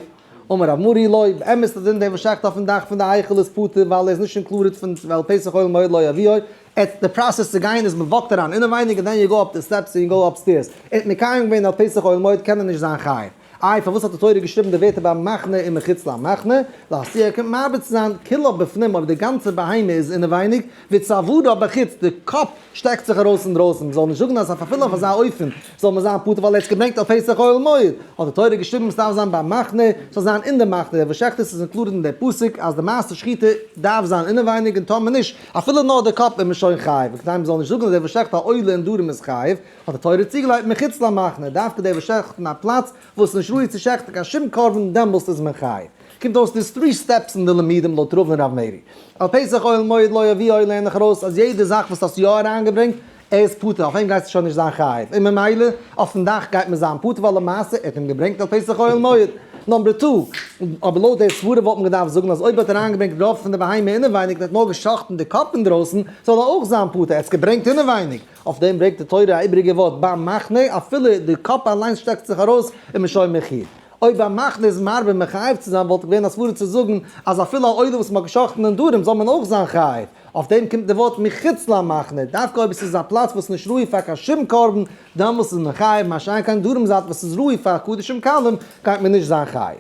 אמר רב מרי לא, באמת איז דין דער וואס שעכט אויפן דאך פון די היכל איז פטור ווייל ער איז נישט included פון ואל פתח אוהל מועד לא יביאו, עט די process צו גיין איז מ'וואקט אריין אינעווייניג און then you go up די steps און you go upstairs, ער האט מקיים געווען אל פתח אוהל מועד קען ער נישט זיין חייב. איי פארוואס האט די תורה געשריבן די ווערטער במחנה און מחוץ למחנה? לאתויי קומט מרבה צו זיין כולה בפנים אויב די גאנצע בהמה איז אינעווייניג, וצוארה בחוץ די קאפ שטעקט זיך ארויס אינדרויסן, מ'זאל נישט זאגן אז אפילו אויף אזא אופן זאל מען זיין פטור ווייל ער האט עס געברענגט אל פתח אוהל מועד, האט די תורה געשריבן עס דארף זיין במחנה, ס'זאל זיין אין די מחנה, דער וואס שעכט עס איז included אין דער פסוק אז די מעשה שחיטה דארף זיין אינעווייניג און טאמער נישט אפילו נאר די קאפ איז מען שוין חייב, וכדי מ'זאל נישט זאגן אז דער וואס שעכט א עולה אין דרום איז חייב, האט די תורה צוגעלייגט מחוץ למחנה, דווקא דער וואס שעכט אין א פלאץ וואס איז נישט ראוי צו שעכטן קיין שום קרבן, דעמאלסט איז מען חייב. קומט אויס there's three steps אין די לימודים לויט רבא און רב מרי. אל פתח אוהל מועד לא יביאו לערן איך ארויס אז יעדע זאך וואס האסט יא אריינגעברענגט, ער איז פטור, אויף אים גייסטו שוין נישט זיין חייב, און ממילא אויפן דאך גייט מען זיין פטור ווייל למעשה ער האט אים געברענגט אל פתח אוהל מועד. Number two, אבער לויט די סברה וואלט מען געדארפט זאגן אז אויב האט ער אריינגעברענגט רוב פון די בהמה אינעווייניג און האט נאר געשחט'ן די קאפ אינדרויסן, זאל ער אויך זיין פטור, ער האט עס געברענגט אינעווייניג. אויף דעם ברענגט די תורה א איבעריגע ווארט במחנה, אפילו די קאפ אליינס שטעקט זיך ארויס איז מען שוין מחויב. אויב במחנה איז מרבה מחייב צו זיין וואלט געווען א סברה צו זאגן אז אפילו א עולה וואס מ'האט געשחט'ן אין דרום זאל מען אויך זיין חייב. אויף דעם קומט די ווארט מחוץ למחנה, דווקא אויב עס איז א פלאץ וואס איז נישט ראוי פאר קיין שום קרבן, דאמאלס איז מען חייב, מה שאין כן דרום זייט וואס איז ראוי פאר קדשים קלים גייט מען נישט זיין חייב.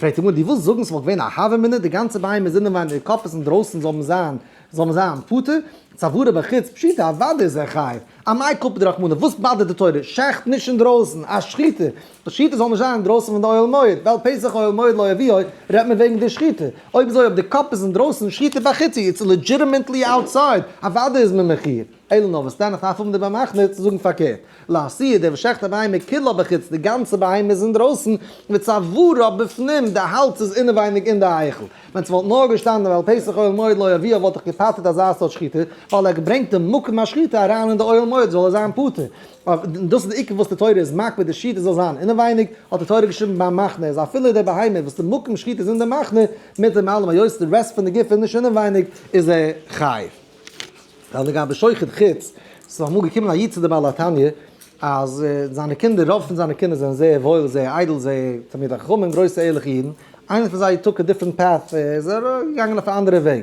פרעגט די גמרא, דו ווילסט זאגן ס'וואלט געווען א הוה אמינא, די גאנצע בהמה איז אינעווייניג, די קאפ איז אינדרויסן, זאל מען זיין, זאל מען זיין פטור? צווארו בחוץ, פשיטא, אוודאי איז ער חייב. אמאי קפיד רחמנא, וואס באדערט די תורה? שעכט נישט אינדרויסן, א שחיטה. די שחיטה זאל נישט זיין אינדרויסן פון די אוהל מועד, ווייל פתח אוהל מועד לא יביאו, רעדט מען וועגן די שחיטה. אויב אזוי אויב די קאפ איז אינדרויסן, שחיטה בחוץ היא, it's legitimately outside, אוודאי איז מען מחיוב. אלא נאר וואס דען, איך דארף האבן די במחנה צו זאגן פארקערט. לעשיה, דער וואס שעכט א בהמה כולה בחוץ, די גאנצע בהמה איז אינדרויסן, וצווארה בפנים, די האלז איז אינעווייניג אין די היכל. ווען ס'וואלט נאר געשטאנען ואל פתח אוהל מועד לא יביאו וואלט איך געפטר'ט אזא סארט שחיטה, ווייל ער ברענגט די מקום השחיטה אריין אין די אוהל מועד זאל ער זיין פטור. און דאס איז די עיקר וואס די תורה איז מקפיד די שחיטה זאל זיין אינעווייניג, האט די תורה געשריבן ביים מחנה אז אפילו די בהמה וואס די מקום שחיטה איז אין די מחנה, מיט דעם אלעם היות די rest פון די גוף איז נישט אינעווייניג איז ער חייב. ווייל לגבי שוחט חוץ, ס'איז אמאל געקומען א איד צו די בעל התניא, אז זיינע קינדער, רוב פון זיינע קינדער זענען זייער וואויל, זייער איידל, זייער תלמידי חכמים, גרויסע ערליכע אידן, איינער פון זיי took a different path, איז ער געגאנגען אויף א אנדערע וועג.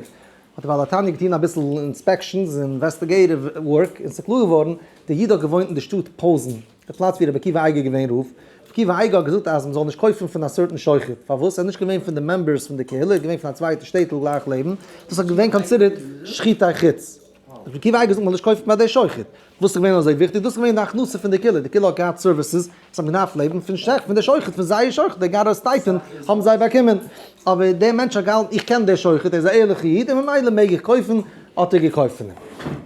האט דער בעל התניא געטון אביסל inspections און investigative work, און ס'איז קלאר געווארן, דער איד האט געוואוינט אין די שטאט פויזן, די פלאץ ווי רבי עקיבא אייגער איז געווען רב, רבי עקיבא אייגער האט געזאגט אז מ'זאל נישט קויפן פון א certain שוחט, פארוואס? ער איז נישט געווען פון די members פון די קהילה, ער איז געווען פון א צווייטע שטעטל גלייך לעבן, דאס האט געווען considered שחיטה חוץ. רבי עקיבא אייגער זאגט מ'זאל נישט קויפן ביי די שוחט. וואס איז געווען אזוי וויכטיג? דאס איז געווען די הכנסה פון די קהילה, די קהילה האט געהאט services, וואס האבן געדארפט לעבן פון שעכט, פון די שוחט, פון זייער שוחט, they got a stipend האבן זיי באקומען. אבער דער מענטש האט געהאלטן, איך קען דער שוחט, ער איז א ערליכער איד, און ממילא מעג איך קויפן, האט ער געקויפט פון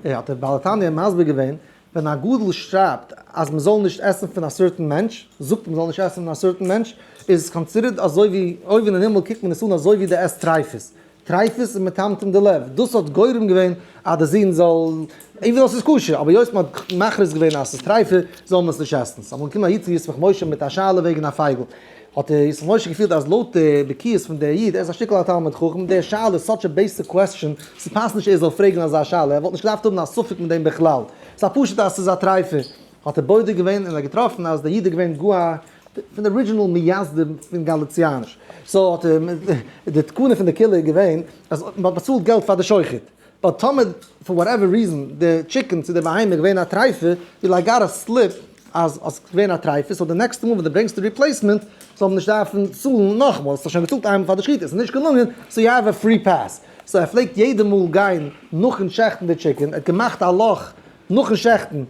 אים. האט דער בעל התניא מסביר געווען, ווען א גדול שרייבט אז מען זאל נישט עסן פון א certain מענטש, זאגט מען זאל נישט עסן פון א certain מענטש, איז עס considered אזוי ווי, אויבן אין הימל קוקט מען עס אן אזוי ווי דו עסט טרייפות. טרייפות איז מטמטם די לב, דאס האט גורם געווען אז די זון זאל, even though ס'איז כשר, אבער היות מען האט מכריז געווען אז ס'איז טרייפה, זאל מען עס נישט עסן. ס'איז אמאל געקומען א איד צו ישמח משה מיט א שאלה וועגן א פייגל. האט דער ישמח משה געפילט אז לויט די בקיאות פון דער איד, ער איז א שטיקל א תלמיד חכם, די שאלה איז such a basic question, ס'פאסט נישט ער זאל פרעגן אזא שאלה, ער וואלט נישט געדארפט האבן א ספק מיט דעם בכלל, ס'איז א פשוט אז ס'איז א טרייפה. האט ער בודק געווען און ער האט געטראפן אז דער איד איז געווען גאר א פון די original מייסדים פון גאליציאניש. so האט ער, די תקנה פון די קהילה איז געווען אז מ'האט באצאלט געלט פאר די שוחט, but טאמער for whatever reason די chicken צו די בהמה איז געווען א טרייפה, you like got a slip אז עס איז געווען א טרייפה, so די נעקסטע מאל ווען דו ברענגסט די replacement זאל מען נישט דארפן צאלן נאכאמאל, האסט דאך שוין געצאלט איינמאל פאר די שחיטה, עס איז נישט געלונגען, so you have a free pass. so ער פלעגט יעדע מאל גיין נאכן שעכטן די chicken, ער האט געמאכט א לאך נאכן שעכטן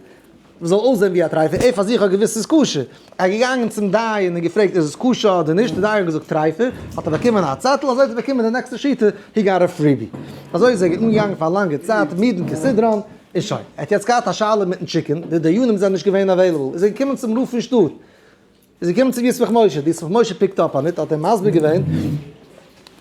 וואס זאל אויסזען ווי א טרייפה, ער פאר זיך האט געוואוסט ס'איז כשר, ער איז געגאנגען צום דיין און געפרעגט איז עס כשר אדער נישט, די דיין האט געזאגט טרייפה, האט ער באקומען א צעטל, אזוי האט ער באקומען די נעקסטע שחיטה, he got a freebie. אזוי איז ער אנגעגאנגען פאר א לאנגע צייט, מידן כסדרן, און שוין. ער האט יעצט געהאט א שאלה מיטן chicken, די דיינים זענען נישט געווען available, איז ער געקומען צום רב פון שטאט, איז געקומען צום ישמח משה, די ישמח משה picked up on it, האט ער מסביר געווען,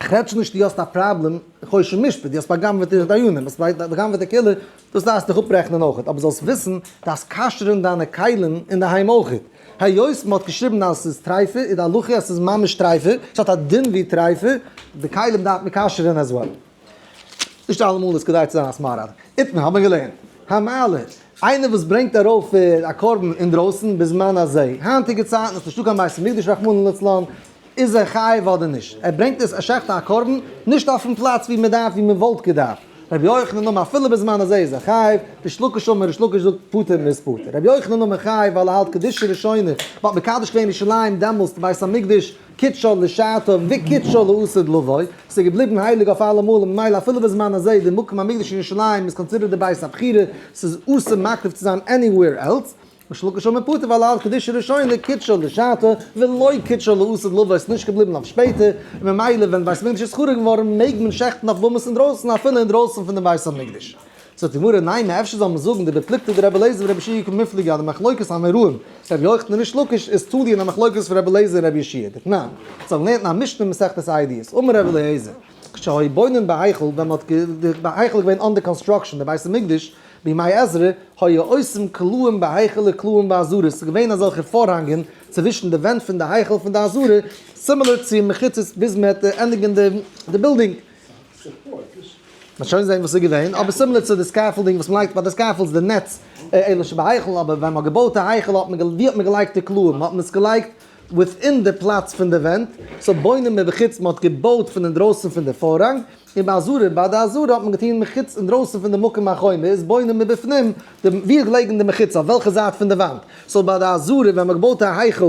כ'רעד שוין נישט דו האסט א פראבלעם, חושן משפט, דו האסט בא'גנב'עט די דיינים, האסט בא'גנב'עט די קהילה, דאס דארפסטו דיך אפרעכענען אויכעט, אבער זאלסט וויסן, דארפסט כשר'ן דיינע כלים אינדערהיים אויכעט. היות מ'האט געשריבן אז ס'איז טרייפה, איז די הלכה אז ס'איז ממש טרייפה, ס'האט א דין ווי טרייפה, די כלים דארף מען כשר'ן as well. נישט אלעמאל איז כדאי צו זיין א smart איתמר האט מען געלערנט המעלה, איינער וואס ברענגט ארויף א קרבן אינדרויסן בזמן הזה, היינטיגע צייטן איז נישטא קיין בית המקדש רחמנא לצלן, איז ער חייב אדער נישט? ער ברענגט עס, ער שעכט א קרבן, נישט אויפן פלאץ ווי מען דארף, ווי מען וואלט געדארפט. רבי יוחנן אמר אפילו בזמן הזה איז ער חייב, ריש לקיש אמר, ריש לקיש זאגט פטור מ'איז פטור. רבי יוחנן אמר חייב ווייל ער האלט קדושה ראשונה, מען האט מקדש געווען ירושלים דעמאלסט די בית המקדש, קידשה לשעתה וקידשה לעתיד לבוא, ס'איז געבליבן הייליג אויף אלעמאל און ממילא אפילו בזמן הזה די מקום המקדש אין ירושלים איז considered די בית הבחירה, ס'איז אסור מקריב צו זיין anywhere else, ריש לקיש אמר פטור ווייל ער האלט קדושה ראשונה קידשה לשעתה ולא קידשה לעתיד לבוא, ס'איז נישט געבליבן אויף שפעטער, און ממילא ווען בית המקדש איז חרוב געווארן מעג מען שעכטן אויף במות אינדרויסן אפילו אינדרויסן פון דעם בית המקדש. זאגט די גמרא, נימא, אפשר זאל מען זאגן דבפלוגתא דרבי אליעזר ורבי יהושע קמיפלגי אז די מחלוקת האמוראים רבי יוחנן און ריש לקיש איז תלוי אין א מחלוקת פון רבי אליעזר און רבי יהושע דתנן, זיי האבן געלערנט אין א משנה אין מסכת עדיות, אמר רבי אליעזר, כשהיו בונין בהיכל, ווען מען האט די היכל איז געווען under construction די בית המקדש, בימי עזרא, היו עושים קלעים בהיכל וקלעים בעזרה, ס'איז געווען אזעלכע פארהאנגען צווישן די ווענט פון די היכל פון די עזרה, similar צו מחיצות ביז מען וועט ענדיגן די בילדינג. מ'וועט שוין זען וואס איז געווען, אבער similar צו די scaffolding וואס מ'לייגט ביי די scaffolds די נעץ אלא שבהיכל, אבער ווען מ'האט געבויט א היכל האט מען ווי האט מען געלייגט די קלעים? האט מען עס געלייגט. within די פלאץ פון די ווענט, so בונה מבחוץ מען האט געבויט פון אינדרויסן פון די פארהאנג, און בעזרה ביי די עזרה האט מען געטון מחוץ אינדרויסן פון די מקום החומה איז בונה מבפנים, די ווי איז געלעגן די מחיצה אויף וועלכע זייט פון די וואנט, so ביי די עזרה ווען מען האט געבויט א היכל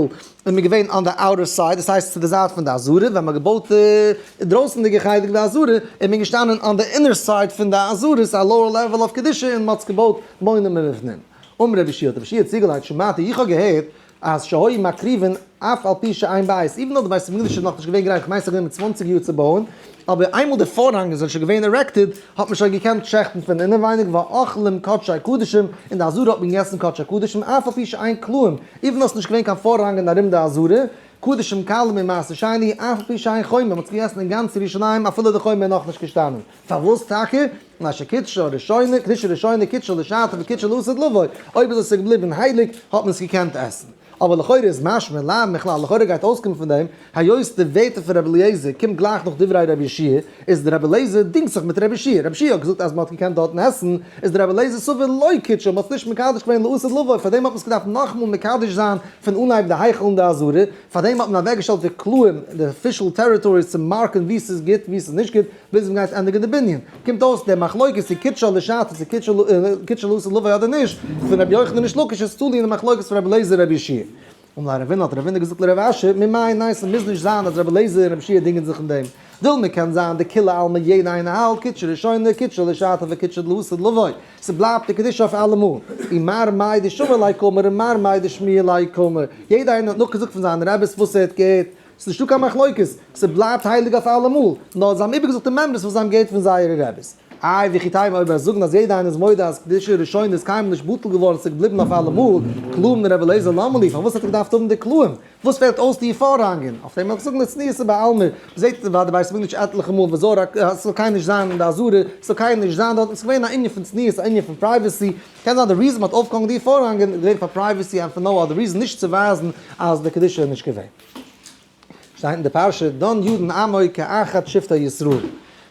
איז מען געווען on the outer side דאס הייסט צו די זייט פון די עזרה, ווען מען האט געבויט די דרויסענדיגע חלק די עזרה איז מען געשטאנען on the inner side פון די עזרה ס'איז א lower level of קדושה און מען האט עס געבויט בונה מבפנים. אמר רבי יהושע האט רבי יהושע צוגעלייגט שמעתי איך האב געהערט אז שהיו מקריבין אף על פי שאין בית, even though די בית המקדש איז נאכנישט געווען גרייט, כ'מיין ס'האט גענומען 20 יאר צו בויען, אבער איינמאל די פארהאנגען זענען שוין געווען erected, האט מען שוין געקענט שעכטן פון אינעווייניג, ואוכלים קדשי קדשים, אין די עזרה האט מען געגעסן קדשי קדשים, אף על פי שאין קלעים, even though ס'איז נישט געווען קיין פארהאנגען ארום די עזרה, קדשים קלים ומעשר שני, אף על פי שאין חומה, מען האט עס געגעסן אין גאנץ ירושלים אפילו די חומה איז נאכנישט געשטאנען. פארוואס טאקע? מפני שקידשה ראשונה, קדושה ראשונה קידשה לשעתה וקידשה לעתיד לבוא, אויב איז עס געבליבן הייליג האט מען עס געקענט עסן. אבער לכאורה איז משמע לאו מכלל, לכאורה גייט אויסקומען פון דעם, היות די ווערטער פון רבי אליעזר קומט גלייך נאך דברי רבי יהושע, איז די רבי אליעזר דינגט זיך מיט רבי יהושע, רבי יהושע האט געזאגט אז מען האט געקענט דארטן עסן, איז די רבי אליעזר סובר לא קידשה, מען האט עס נישט מקדש געווען לעתיד לבוא, פארדעם האט מען עס געדארפט נאכאמאל מקדש זיין פון אנהייב די היכל און די עזרה, פארדעם האט מען אוועקגעשטעלט די קלעים, די official territories צו mark ן וואו ס'איז גוט וואו ס'איז נישט גוט, ביז מ'גייט ענדיגן די בנין. קומט אויס די מחלוקת צו קידשה לשעתה צו קידשה לעתיד לבוא אדער נישט, פון רבי יוחנן ריש לקיש איז תלוי אין די מחלוקת פון רבי אליעזר רבי יהושע. אמר ליה רבינא האט רבינא געזאגט לרב אשי, ממאי ניין ס'מוז נישט זיין אז רבי אליעזר און רבי יהושע דינגען זיך אין דעם. דילמא קען זיין דכולי עלמא יעדע איינער האלט קידשה ראשונה קידשה לשעתה וקידשה לעתיד לבוא. ס'בלייבט די קדושה אויף אלעמאל. ומר מאי דשמע ליה קאמר ומר מאי דשמיע ליה קאמר. יעדע איינער האט נאכגעזאגט פון זיינע רבי'ס וואס ער האט געהערט. ס'איז נישטא קיין מחלוקת, ס'בלייבט הייליג אויף אלעמאל, נאר זיי האבן איבערגעזאגט די מימרות וואס זיי האבן געהערט פון זייערע רבי'ס. איי וכי תימא אויב וועסט זאגן אז יעדע איינער איז מודה אז קדושה ראשונה איז קיינמאל נישט בטל געווארן ס'איז געבליבן אויף אלעמאל, קלעים דרבי אליעזר למה לי, פארוואס האט ער געדארפט האבן די קלעים? וואס פעלט אויס די פארהאנגען? אויף דעם וועל איך זאגן לצניעות בעלמא, מ'זעט ביי די בית המקדש עטליכע מאל וזורק אז ס'זאל קיינער נישט זיין אין די עזרה, ס'זאל קיינער נישט זיין דארט, און ס'איז געווען א ענין פון צניעות א ענין פון privacy, קען זיין די reason מ'האט אויפגעהאנגען די פארהאנגען איז געווען פאר privacy and for no other reason נישט צו ווייזן אז די קדושה איז נישט געווען. שטייט אין די פרשה דן ידין עמו כאחד שבטי ישראל.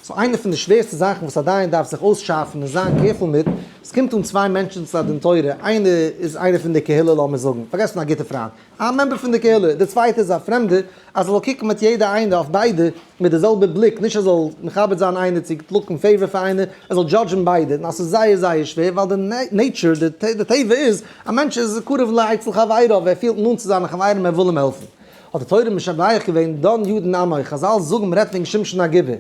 so איינע פון די שווערסטע זאכן וואס א דיין דארף זיך אויסשארפן און זיין careful מיט, עס קומט אן צוויי מענטשן צו א דין תורה, איינער איז איינער פון די קהילה לאמיר זאגן, פארגעס פון א גוטע פריינט, א member פון די קהילה, די צווייטע איז א פרעמדער, אז ער זאל קוקן מיט יעדע איינע אויף ביידע מיט די זעלבע בליק, נישט ער זאל מכבד זיין איינער צו look ן favor פאר איינער, ער זאל judge ן ביידע, און אז ס'איז זייער זייער שווער, ווייל די nature, די טבע איז, א מענטש איז קרוב לאצל חברו, ער פילט נאנט צו זיינע חברים, ער וויל אים העלפן. האט די תורה משבח געווען דן ידין עמו, חזל זאגן מ'רעדט וועגן שמשון הגיבור,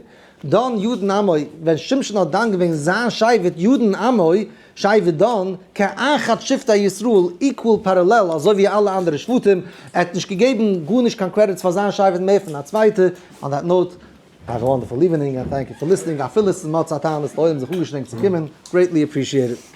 דן ידין עמו, ווען שמשון האט דן געווען זיין שבט ידין עמו, שבט דן, כאחד שבטי ישראל, equal parallel אזוי ווי אלע אנדערע שבטים, ער האט נישט געגעבן גארנישט קיין credits פאר זיין שבט מער פון א צווייטע, on that note, have a wonderful evening and thank you for listening, אפילו עס איז מוצאי תענית, די עולם זיך אנגעשטרענגט צו קומען, greatly appreciated.